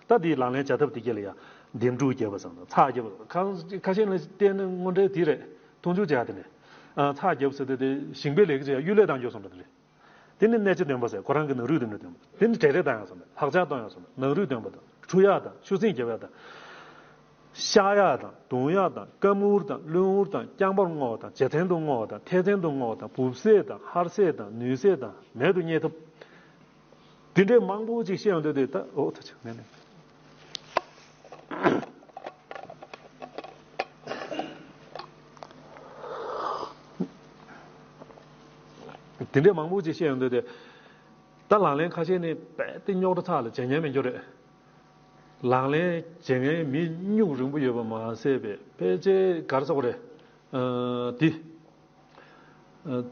ད་དེའི་ལག་ལེན་བྱེད་ཐབས་དེ་གྱད་ལ་ཡ་འདེམས་སྒྲུག་རྒྱབ་པ་བཟོ་འདྲ། ཚར་རྒྱབ་པ། ཁ་ཁ་ཤས་ལ་བལྟས་ན་དངོས་འབྲེལ་དེ་རེད། མཐོང་ཆུང་བྱེད་ཡ་དེ་རེད། ཨ་ཚར་རྒྱབ་ཟེར་དུས་དེ་ཞིང་པའི་ལས་ཀ་བྱེད་ཡ་གཡུལ་ལས་བཏང་རྒྱུ་བཟོ་འདྲ་དེ་རེད། དེ་ནི་གནས་ཆ་འདོན་པ་ཟེར། ཁོ་རང་གི་ནང་རུལ་དེ་འདྲ་འདོན་པ། དེ་ནི་བྲེག་བྲེག་བཏང་ཡ་བཟོ་འདྲ། ལྷག་ཆ་གཏོང་ཡ་བཟོ་འདྲ། ནང་རུལ་འདོན་པ་དང་། འཁྲུ་ཡ་དང་། ཆུ་སྲིན་རྒྱབ་ཡ་དང་། གཤག་ཡ་དང་། རྡུང་ཡ་དང་། རྐངམ་འུར་དང་། རློན་འུར་དང་། རྐྱང་པར་བརྔོ་བ་དང་། བྱེ་ཚན་དུ་བརྔོ་བ་དང་། མཐེ་ཚན་དུ་བརྔོ་བ་དང་། འབུབ་བསྲེག་དང་། ཧར་བསྲེག་དང་། ནུས་བསྲེག་དང་། མལ་དུ་བསྙལ་ཐབས། དེ་འདྲའི་མང་པོ་ཅིག་བཤད་ཡོང་དུས་དེ་ད་འོ་ད་ཆ་ནས་ནས། དེ་འདྲའི་མང་པོ་ཅིག་བཤད་ཡོང་དུས་དེ། ད་ལག་ལེན་ཁ་ཤས་ནི་རྦད་དེ་རྙོག་དྲ་ཚ་ལ་བྱེད་ཉན་མེད་རྒྱུ་རེད། ལག་ལེན་བྱེད་མཁན་མི་སྨྱུག་རིང་པོ་ཡོད་པ་མ་ཟད་པའི་ཕལ་ཆེར་ག་རེ་ཟེར་དགོས་རེད། ཨ་དེ། ཨ་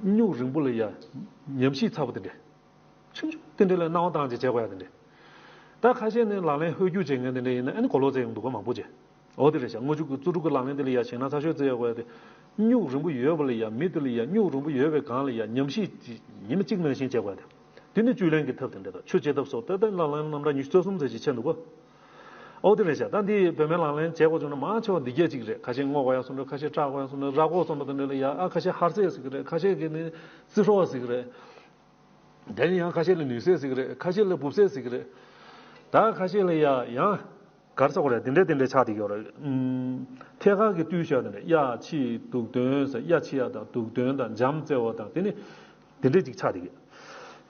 སྨྱུག་རིང་པོ་ལ་ཡ་ཉམས་ཞིབ་ཚ་པོ་དེ་འདྲ། ཆུང་ཆུང་དེ་འདྲ་ལ་སྣང་བ་བཏང་བྱས་བྱེད་དགོས་ཡ་དེ་འདྲ། ད་ཁ་ཤས་ནི་ལག་ལེན་ཧོལ་རྒྱུག་བྱེད་མཁན་དེ་འདྲ་ཡིན་ན་ཨ་ནི་གོ་ལོག་རྩེ་ཡོང་འདུག་ག་མང་པོ་བྱས། འོ་དེ་རེད་ཤག་སྔོན་འཇུག་གི་རྩོལ་སྒྲུབ་ཀྱི་ལག་ལེན་དེ་ལ་ཡ་ཞེད་སྣང་ཚ་ཤོས་རྩེ་ཡག་དགོས་ཡ་དེ། སྨྱུག་རིང་པོ་ཡོད་པ་ལ་ཡ་མི་དེ་ལ་ཡ་སྨྱུག་རིང་པོ་ཡོད་པའི་སྒང་ལ་ཡ་ཉམས་ཞིབ་ཉི་མ་གཅིག་ནང་བཞིན་བྱེད་དགོས་ཡ་དེ། དེ་ནི་བཅུད་ལེན་གྱི་ཐབས་དེ་འདྲ་དང་ཆུ་བཅད་ཐབས་སོགས་ད་ལྟ་ལག་ལེན་རྣམ་གྲངས་ཉི་ཤུ་རྩ་གསུམ་ཙམ་ཞིག་ཆད་འདུག་ག་འོ་དེ་རེད་ཤག་ད་འདི་བོད་སྨན་ལག་ལེན་བྱེད་དགོས་བྱུང་ན་མང་ཆེ་བ་འདི་གས་ཅིག་རེད། ཁ་ཤས་སྔོ་དགོས་ཡ་སོང་འདྲ། ཁ་ཤས་སྐྲག་དགོས་ཡ་སོང་འདྲ། ར་སྐོར་སོང་འདྲ་དེ་འདྲ་ལ་ཡ་ཨ་ཁ་ཤས་ཧར་ཟས་ཟེར་གི་རེད། ཁ་ཤས་ཀྱི་ནི་རྩི་ཧྲོག་ཟེར་གི་རེད། དེ་ནི་ཡང་ཁ་ཤས་ལ་ནུས་ཟས་ཟེར་གི་རེད། ཁ་ཤས་ལ་འབུབ་ཟས་ཟེར་གི་རེད། ད་ཁ་ཤས་ལ་ཡ་ཡང་གར་ས་གོ་རེད། དེ་འདྲས་དེ་འདྲས་ཆགས་བསྡད་ཀྱི་ཡོད་རེད། ཨུམ། ཐད་ཀར་གྱི་བརྟུལ་ཞུགས་དེ་འདྲས་གཡའ་ཕྱིས་དུག་འདོན་ཟེར། གཡའ་ཕྱིས་ཡ་དང་དུག་འདོན་དང་འཇམ་བཙལ་བ་དང་དེ་ནི་དེ་འདྲས་ཅིག་ཆགས་བསྡད་ཀྱི།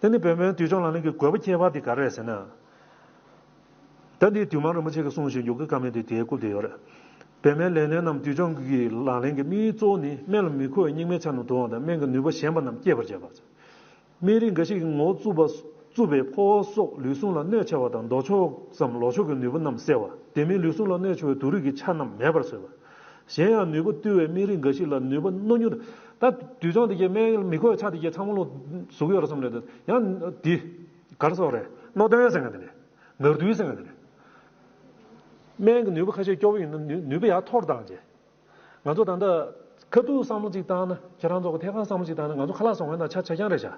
དེ་ནི་བོད་སྨན་དུག་སྦྱོང་ལག་ལེན་གྱི་དགོས་པ་ཁྱད་པར་དེ་ག་རེ་རེད་ཟེར་ན། ད་འདི་དུས་མང་རིན་པོ་ཆེ་གི་གསུང་བཞིན་འཇུག་གི་བཀའ་མོལ་དེ་དེའི་སྐུབ་དེ་ཡོད་རེད། བོད་སྨན་ལས་སྣེ་རྣམས་དུག་སྦྱོང་གི་ལག་ལེན་གྱི་དམིགས་ཡུལ་གཙོ་བོ་ནི་སྨན་ལ་མི་མཁོ་བའི་སྙིགས་མའི་ཆ་རྣམས་དུ་བ་དང་སྨན་གྱི་ནུས་པ་ཞན་པ་རྣམས་སྐྱེད་པར་བྱེད་པ། སྨན་རིགས་འགའ་ཞིག་གི་ངོ་བོ་རྩུབ་པ་རྩུབ་པའི་ཕོ་བ་སོགས་ལུས་ཟུངས་ལ་གནོད་ཆེ་བ་དང་མདོག་ཕྱོགས་སམ་ལོག་ཕྱོགས་ཀྱི་ནུས་པ་རྣམས་སེལ་བ། དེ་མིན་ལུས་ཟུངས་ལ་གནོད་ཆེ་བའི་དུག་རིགས་ཀྱི་ཆ་རྣམས་མེད་པར་བཟོ་བ། གཞན་ཡང་ནུས་པ་རྟུལ་བའི་སྨན་རིགས་འགའ་ཞིག་ལ་ནུས་པ་རྣོ་མྱུར། ད་དུག་སྦྱོང་དེ་གའི་སྨན་མི་མཁོ་བའི་ཆ་དེ་གའི་ཚང་མ་ལོ་ཟུག་ཡོད་ར་བསམ་རེད། ཡང་འདི་གར་སོག་རེད། རྣོ་དོན་ཟེར་མཁན་དེ་རེད། ངར་རྡུལ་ཟེར་མཁན་དེ་རེད། སྨན་གྱི་ནུས་པ་ཁ་ཤས་སྐྱོ་བོ་ཡིན་ན་ནུས་ནུས་པ་ཡར་མཐོ་རུ་བཏང་རྗེས། ང་ཚོ་ད་ལྟ་ཁ་ཐུག་བསམ་བློ་གཅིག་བཏང་ན། ཁྱེད་རང་ཚོ་གི་ཐད་ཀར་བསམ་བློ་གཅིག་བཏང་ན་ང་ཚོ་ཁ་ལག་བཟོ་མཁན་དང་ཆ་ཆ་རྐྱང་རེད་ཤག་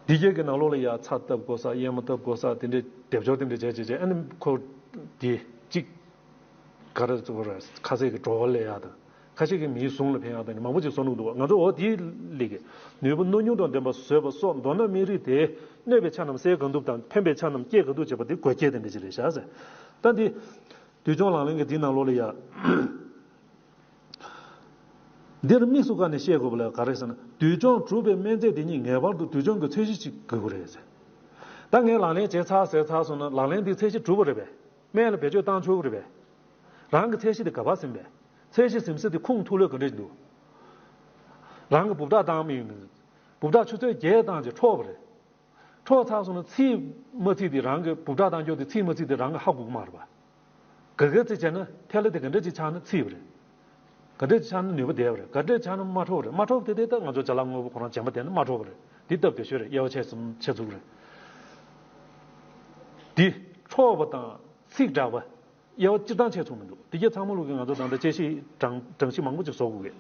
འདི་གྱད་ཀྱི་ནང་ལོགས་ལ་ཡ་ཚྭ་བཏབ་དགོས་ས། ཡས་མ་བཏབ་དགོས་ས། དེ་འདྲའི་སྡེབ་སྦྱོར་དེ་འདྲ་བྱས་བྱས་བྱས། ཨ་ནི་ཁོ་དེ་གཅིག་ག་རེ་ཚོ་ར་ཁ་ཟས་ཀྱི་བྲོ་བ་ལས་ཡག་དང་། ཁ་ཤས་ཀྱི་མིའི་ཟུངས་ལ་ཕན་ཡག་དང་མང་པོ་ཅིག་བཟོ་འདུག་འདུག་ང་ཚོ་འོ་དེའི་ལས་ཀྱི་ནུས་པ་རྣོ་མྱུར་དང་ལྡན་པ་བཟོས་པ་སོགས། མདོར་ན་སྨན་རིགས་དེས་གནོད་པའི་ཆ་རྣམས་སེལ་གང་ཐུབ་དང་ཕན་པའི་ཆ་རྣམས་སྐྱེད་གང་ཐུབ་བྱེད་པ་དེ་དགོས་གལ་དེ་འདྲ་ཅིག་རེད་ཤག་ཟེར། ད་འདི་དུག་སྦྱོང་ལག་ལེན་གྱི་འདི་ནང་ལོགས་ལ་ཡ། འདིར་དམིགས་སུ་བཀར་ནས་བཤད་དགོས་པ་ལ་ག་རེ་ཟེར་ན། དུག་སྦྱོང་གྲུབ་པའི་སྨན་རྫས་དེ་ཉིད་ངེས་པར་དུ་དུག་སྦྱོང་གི་ཚད་གཞི་ཅིག་དགོས་ཀྱི་རེད་ཟེར། ད་ངས་ལག་ལེན་བྱས་ཚར་ཟེར་ཚར་སོང་ན་ལག་ལེན་འདི་ཚད་གཞི་གྲུབ་པ་རེད་པས། སྨན་ལ་བེད་སྤྱོད་བཏང་ཆོག་གི་རེད་པས། རང་གི་ཚད་གཞི་དེ་ག་པར་ཟིན་པས། ཚད་གཞི་ཟིན་ས་དེ་ཁུངས་ཐུག་ལོས་ག་འདྲ་ཞིག་འདུག་རང་གི་འབུབ་ཐག་བཏང་མི་ཡོང་གི། འབུབ་ཐག་ཆུ་ཚོད་བརྒྱད་བཏང་རྗེས་འཕྲོག་པ་རེད། འཕྲོག་ཚར་སོང་ན་ཚིག་མ་ཚིག་དེ་རང་གི་འབུབ་ཐག་བཏང་རྒྱུ་དེ་ཚིག་མ་ཚིག་དེ་རང་གི་ཧ་གོ་གི་མ་རེད་པ། ག་གེ་ཚིག་བྱས་ན་ཐལ་ལེ་དེ་ག་འདྲ་ཅིག་ཆགས་ན་ཚིག་པ་རེད། ག་འདྲ་ཅིག་ཆགས་ན་ནུས་པ་ལྡན་པ་རེད། ག་འདྲ་ཆགས་ན་མ་འཕྲོག་པ་རེད། མ་འཕྲོག་པ་དེ་དེ་ད་ང་ཚོ་ཅ་ལག་དངོས་པོ་ཁོ་རང་རྗེན་པ་དེ་ནི་མ་འཕྲོག་པ་རེད། དེ་སྟབས་བདེ་ཤོས་རེད། དབྱེ་བ་ཕྱེ་ཚུགས་ཕྱེ་ཚུགས་རེད། དེ་འཕྲོག་པ་དང་ཚིག་དྲག་པ། དབྱེ་བ་སྤྱིར་བཏང་ཕྱེ་ཚུགས་མི་འདུག་དེ་གྱད་ཚང་མ་ལུག་གི་ང་ཚོ་ད་ལྟ་དཔྱད་གཞི་གྲངས་གྲངས་གཞི་མང་པོ་ཅིག་བཟོ་དགོས་གི།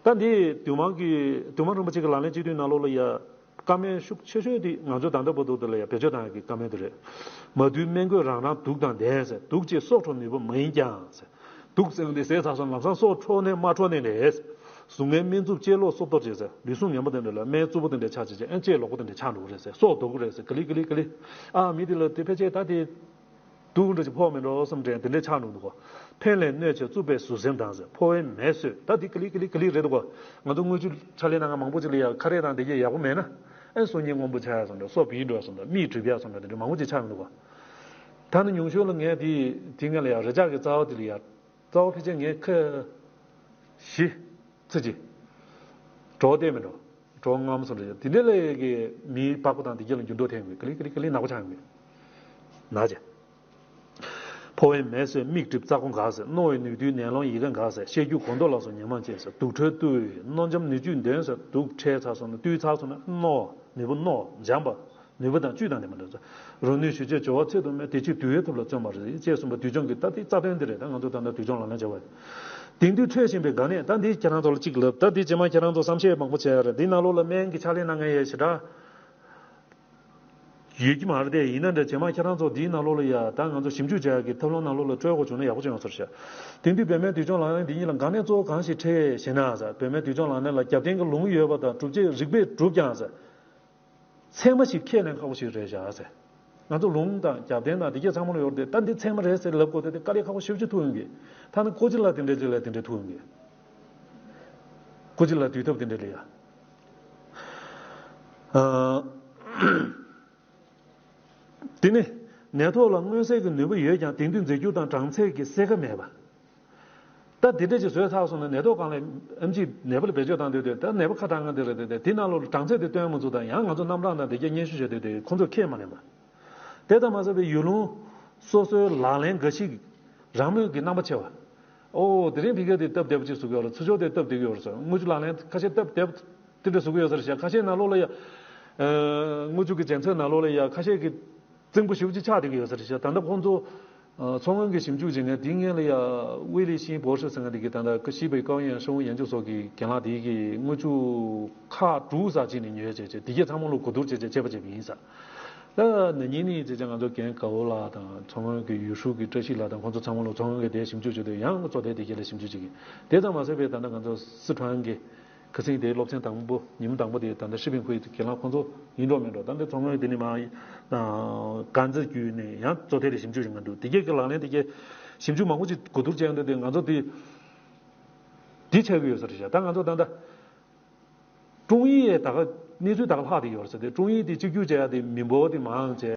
ད་འདི་དུས་མང་གི་དུས་མང་རིན་པོ་ཆེ་གི་ལག་ལེན་སྤྱི་འཐུས་ནང་ལོགས་ལ་ཡ། བཀའ་མོལ་ཤུགས་ཆེ་ཤོས་དེ་ང་ཚོ་ད་ལྟ་བར་དུ་དེ་ལ་ཡ་བེད་སྤྱོད་བཏང་ཡག་གི་བཀའ་མོལ་དེ་རེད། མ་དུལ་སྨན་བཀོད་རང་རང་དུག་དང་ལྡན་ཟེར། དུག་ཅེས་སྲོག་འཕྲོག་ནུས་པ་མ་ཡིན་ཀྱང་ཟེར། དུག་ཟེར་བ་འདི་ཟས་ཚར་སོང་ལམ་སང་སྲོག་འཕྲོག་ནས་མ་འཕྲོག་ནས་རེད། གཟུགས་ངན་སྨན་རྩུབ་ལྕེ་ལོག་སོབ་ཏོར་བྱེད་ཟེར། ལུས་ཟུངས་ངན་པ་དེ་འདྲ་ལ་སྨན་རྩུབ་པོ་དེ་འདྲ་ཆགས་བྱས་བྱས་ཨེ་ལྕེ་ལོག་པོ་དེ་འདྲ་ཆགས་འགྲོ་གི་རེད་ཟེར། སྲོག་འདོར་གི་རེད་ཟེར། ག་ལེ་ག་ལེ་ག་ལེ། ཨ་མི་དེ་ལ་དེ་ཕལ་ཆེར་ད་དེ། དུག་འདྲ་ཅིག་ཕོག་མེད་འགྲོ་བསམ་དྲན་དེ་འདྲས་ཆགས་འགྲོ་འདུག་གོ། ཕན་ལས་གནོད་ཆེ་རྩུབ་པའི་ཟུར་སེམས་དང་ཟེར། ཕོ་བའི་མེ་གསོད། ད་འདི་ཀི་ལི་ཀི་ལི་ཀི་ལི་རེད་འདུག་གོ། ང་ཚོ་དངུལ་ཆུ་ཕྱག་ལེན་གནང་མཁན་མང་པོ་ཅིག་ལ་ཡ་ཁ་རས་དང་དེ་གས་ཡག་པོ་མེད་ན། ཨེ་སོ་གཉིས་སྔོན་པོ་ཆགས་ཡ་སོང་འདྲ། སོ་བིལ་འགྲོ་ཡ་སོང་འདྲ། མིག་འགྲིབ་ཡ་སོང་འདྲ། དེ་འདྲ་མང་པོ་ཅིག་ཆགས་ཡོང་འདུག་གོ། ད་ནི་ཉུང་ཤོས་ལ་ངས་དེ་དེ་སྔ་ལ་ཡ་རེ་ལྕག་གི་རྩ་བ་དེ་ལ་ཡ། རྩ་བ་ཕལ་ཆེར་ངས་ཁ་བཞི། ཚེ་གཅིག་གྲོགས་བལྟས་མི་འགྲོ། གྲོགས་རྔམ་སོང་རེད། དེ་འདྲ་ལས་ཀྱི་མིའི་པགས་པ་དང་དེ་གྱད་ལ་འགྱུར་ལྡོག་ཐེབས་མི་ཀི་ལི་ཀི་ལི་ཀི་ལི་ནག་པོ་ཆགས་མི་ན་ཅེ། ཕོ་བའི་མེ་གསོད་མིག་འགྲིབ་རྩ་སྒོ་འགག་ཟེར། རྣོ་བའི་ནུས་རྡུལ་ནད་སློང་ཡི་གེ་འགག་ཟེར། བཤད་རྒྱུད་གོ་མདོ་ལ་སོགས་ཉོན་མོངས་སྐྱེ་ཟེར། དུག་འཕྲོད་རྟུལ། རྣོ་འཇམ་ནུས་རྒྱུད་འདོན་ཟེར། དུག་འཕྲད་ཚར་སོང་ན་བཏུལ་ཚར་སོང་ན་རྣོ་ནུས་པ་རྣོ་འཇམ་པ། ནུས་པ་དང་བཅུད་དང་ལྡན་པ་འདྲ་ཚོ། རོ་ནུས་ཞུ་བྱེད་སྦྱོར་བ་ཚད་དུ་མེད། དེ་ཕྱིར་དུལ་བའི་ཐབས་ལ་བརྩོན་པར་རིགས། ཅེས་གསུངས་པ་དུག་སྦྱོང་གི་ད་ལྟའི་རྩ་དོན་འདི་རེད། ད་ང་ཚོ་ད་ལྟ་དུག་སྦྱོང་ལག་ལེན་བྱེད་པ། དེང་དུས་འཕྲོད་བཞིན་པའི་འགག་གནད་ད་འདི་ཁྱེད་རང་ཚོ་ལ་གཅིག་ལབ། ད་འདི་རྗེས་མ་ཁྱེད་རང་ཚོ་བསམ་ཤེས་མང་པོ་བྱས་ཡ་རེད། འདི་ནང་ལོགས་ལ་སྨན་གྱི་ཕྱག་ལེན་གནང་མཁན་ཡས་ཞེ་དྲག་ཡོད་ཀྱི་མ་རེད་དེ། ཡིན་ན་འདྲ་རྗེས་མ་ཁྱེད་རང་ཚོ་འདིའི་ནང་ལོགས་ལ་ཡ་ད་ང་ཚོ་ཞིབ་འཇུག་བྱ་ཡ་གི་ཐབས་ལམ་ནང་ལོགས་ལ་སྤྲོད་དགོས་བྱུང་ན་ཡག་པོ་ཅིག་ཡོང་ས་རེད་ཤག་དེང་དུས་བོད་སྨན་དུག་སྦྱོང་ལག་ལེན་འདི་གཉིས་ལ་འགག་གནད་གཙོ་བོ་གང་ཞིག་འཕྲད་ཞེ་ན་ཟེར། བོད་སྨན་དུག་སྦྱོང་ལག་ལེན་ལ་རྒྱབ་རྟེན་གྱི་ལུང་ཡོད་པ་དང་གྲུབ་ཆའི་རིགས་པས་གྲུབ་ཀྱང་ཟེར། ཚད་མ་ཞིག་ཁས་ལེན་ཁག་པོ་ཞིག་རེད་བཞག་ཟེར། ང་ཚོ་ལུང་དང་རྒྱབ་རྟེན་དང་དེ་གས་ཚང་མ་ལ་ཡོད་རེད་དེ། ད་འདི་ཚད་མ་རེད་ཟེར་ལབ་དགོས་དེ་དེ་དཀའ་ལས་ཁག་པོ་ཞེ་པོ་ཅིག་ཐུག་ཡོང་གི། ད་ནི་ཀོ་ཅི་ལ་དེ་འདྲས་ཅིག་ལ་དེ་འདྲས་ཐུག་ཡོང་གི། ཀོ་ཅི་ལ་དུས་ཐབས་དེ་འདྲས་ལ་ཡ། ཨ། དེ་ནི་ནད་ཐོག་ལ་མངོན་གསལ་གྱི་ནུས་པ་ཡོད་ཀྱང་དེང་དུས་རྫས་འགྱུར་དང་གྲང་ཚད་ཀྱི་སེལ་ཁ་མེད་པ། ད་དེ་འདྲ་ཅིག་བཟོས་ཚར་སོང་ན་ནད་ཐོག་སྒང་ལ་ཨེམ་ཆི་ནད་པ་ལ་བེད་སྤྱོད་བཏང་སྡོད་དུས་ད་ནད་པ་ཁ་གྲག་ང་དེ་རེད་དེ། དེ་ནང་ལོགས་ལ་གྲང་ཚད་དེ་སྟོན་མ་ཚུགས་དང་ཡང་ང་ཚོ་རྣམ་གྲངས་དང་དེ་གས་སྙན་ཞུ་བྱས་སྡོད་དུས་ཁོང་ཚོས་ཁས་མ་ལེན་པ། དེ་ལྟར་མ་ཟད་པའི་ཡུལ་ལུང་སོ་སོའི་ལག་ལེན་འགའ་ཞིག་རང་མོས་ཀྱི་རྣམ་པ་ཕྱེ་བ། ཨོ་དེ་རིང་ཕ་གིར་དེ་སྟབས་བདེ་པོ་ཅིག་བཟོ་གི་ཡོད་རེད། ཚུར་ཕྱོགས་དེ་སྟབས་བདེ་གི་ཡོད་རེད་ཟེར། དངུལ་ཆུ་ལག་ལེན་ཁ་ཤས་སྟབས་བདེ་པོ་དེ་འདྲ་བཟོ་གི་ཡོད་ས་རེད་ཤག་ཁ་ཤས་ནང་ལོགས་ལ་ཡ། ཨ། དངུལ་ཆུ་གི་རྒྱལ་ཚབ་ནང་ལོགས་ལ་ཡ་ཁ་ཤས་ཀྱི། རྩིང་པོ་ཞེ་པོ་ཅིག་ཆགས་བསྡད་ཀྱི་ཡོད་ས་རེད་ཤག་ད་ལྟ་ཁོང་ཚོ་མཚོ་སྔོན་གྱི་ཞིབ་འཇུག་བྱེད་མཁན་དེའི་སྔོན་ལ་ཡ་ཝེ་ལི་ཤིན་博士ཟེར་མཁན་དེ་གིས་ད་ལྟ་ཀ་西北高原生物研究所གི་རྒན་ལགས་དེ་གིས་དངུལ་ཆུ་ཁག་དྲུག་ཙམ་ཅིག་ནས་ཉོས་བྱས་བྱས་དེ་གས་ཚང་མ་ལོ་གོ་བསྡུར་བྱས་བྱས་དཔྱད་པ་བྱས་པ་ཡིན་ས། ད་ན་ནིང་ནས་བྱས་བྱས་ང་ཚོ་རྒན་དགའ་བོ་ལགས་དང་མཚོ་སྔོན་གྱི་ཡུས་ཧྲུའུ་གི་བཀྲ་ཤིས་ལགས་དང་ཁོང་ཚོ་ཚང་མ་ལོ་མཚོ་སྔོན་གྱི་དེ་ཞིབ་འཇུག་བྱེད་དུས་ཡང་བཙོ་ཐལ་དེ་གས་ལ་ཞིབ་འཇུག་བྱེད་ཀྱི་དེ་ཙམ་མ་ཟད་པའི་ད་ལྟ་ང་ཚོ་སི་ཁྲོན་གྱི་ཁ་སང་དེའི་སློབ་ཚན་དང་པོ་ཉིན་མོ་དང་པོ་དེ་ད་ལྟ་ཧྲི་ཕིན་ཁུའི་རྒན་ལགས་ཁོང་ཚོ་ཡིན་འགྲོ་མིན་འགྲོ་ད་ལྟ་མཚོ་སྔོན་དེ་ནི་མ་གན་ཛི་བརྒྱུད་ནས་ཡང་བཙོ་ཐལ་ལ་ཞིབ་འཇུག་བྱེད་མཁན་འདུག་དེ་གས་ཀྱི་ལག་ལེན་དེ་གས་ཞིབ་འཇུག་མང་པོ་ཅིག་གོ་བསྡུར་བྱས་ཡོང་དུས་དེ་ང་ཚོ་དེ་དེ་ཆགས་ཀྱི་ཡོད་ས་རེད་ཤག་ད་ང་ཚོ་ད་ལྟ་ཀྲུང་དབྱི་ད་ག་གནས་ཚུལ་ད་ག་ལྷག་བསྡད་ཡོད་རེད་ཟེར་ཏེ་ཀྲུང་དབྱི་དེ་གཅིག་གྱུར་བྱས་ཡ་དེ་མི་འབོར་དེ་མང་བྱས།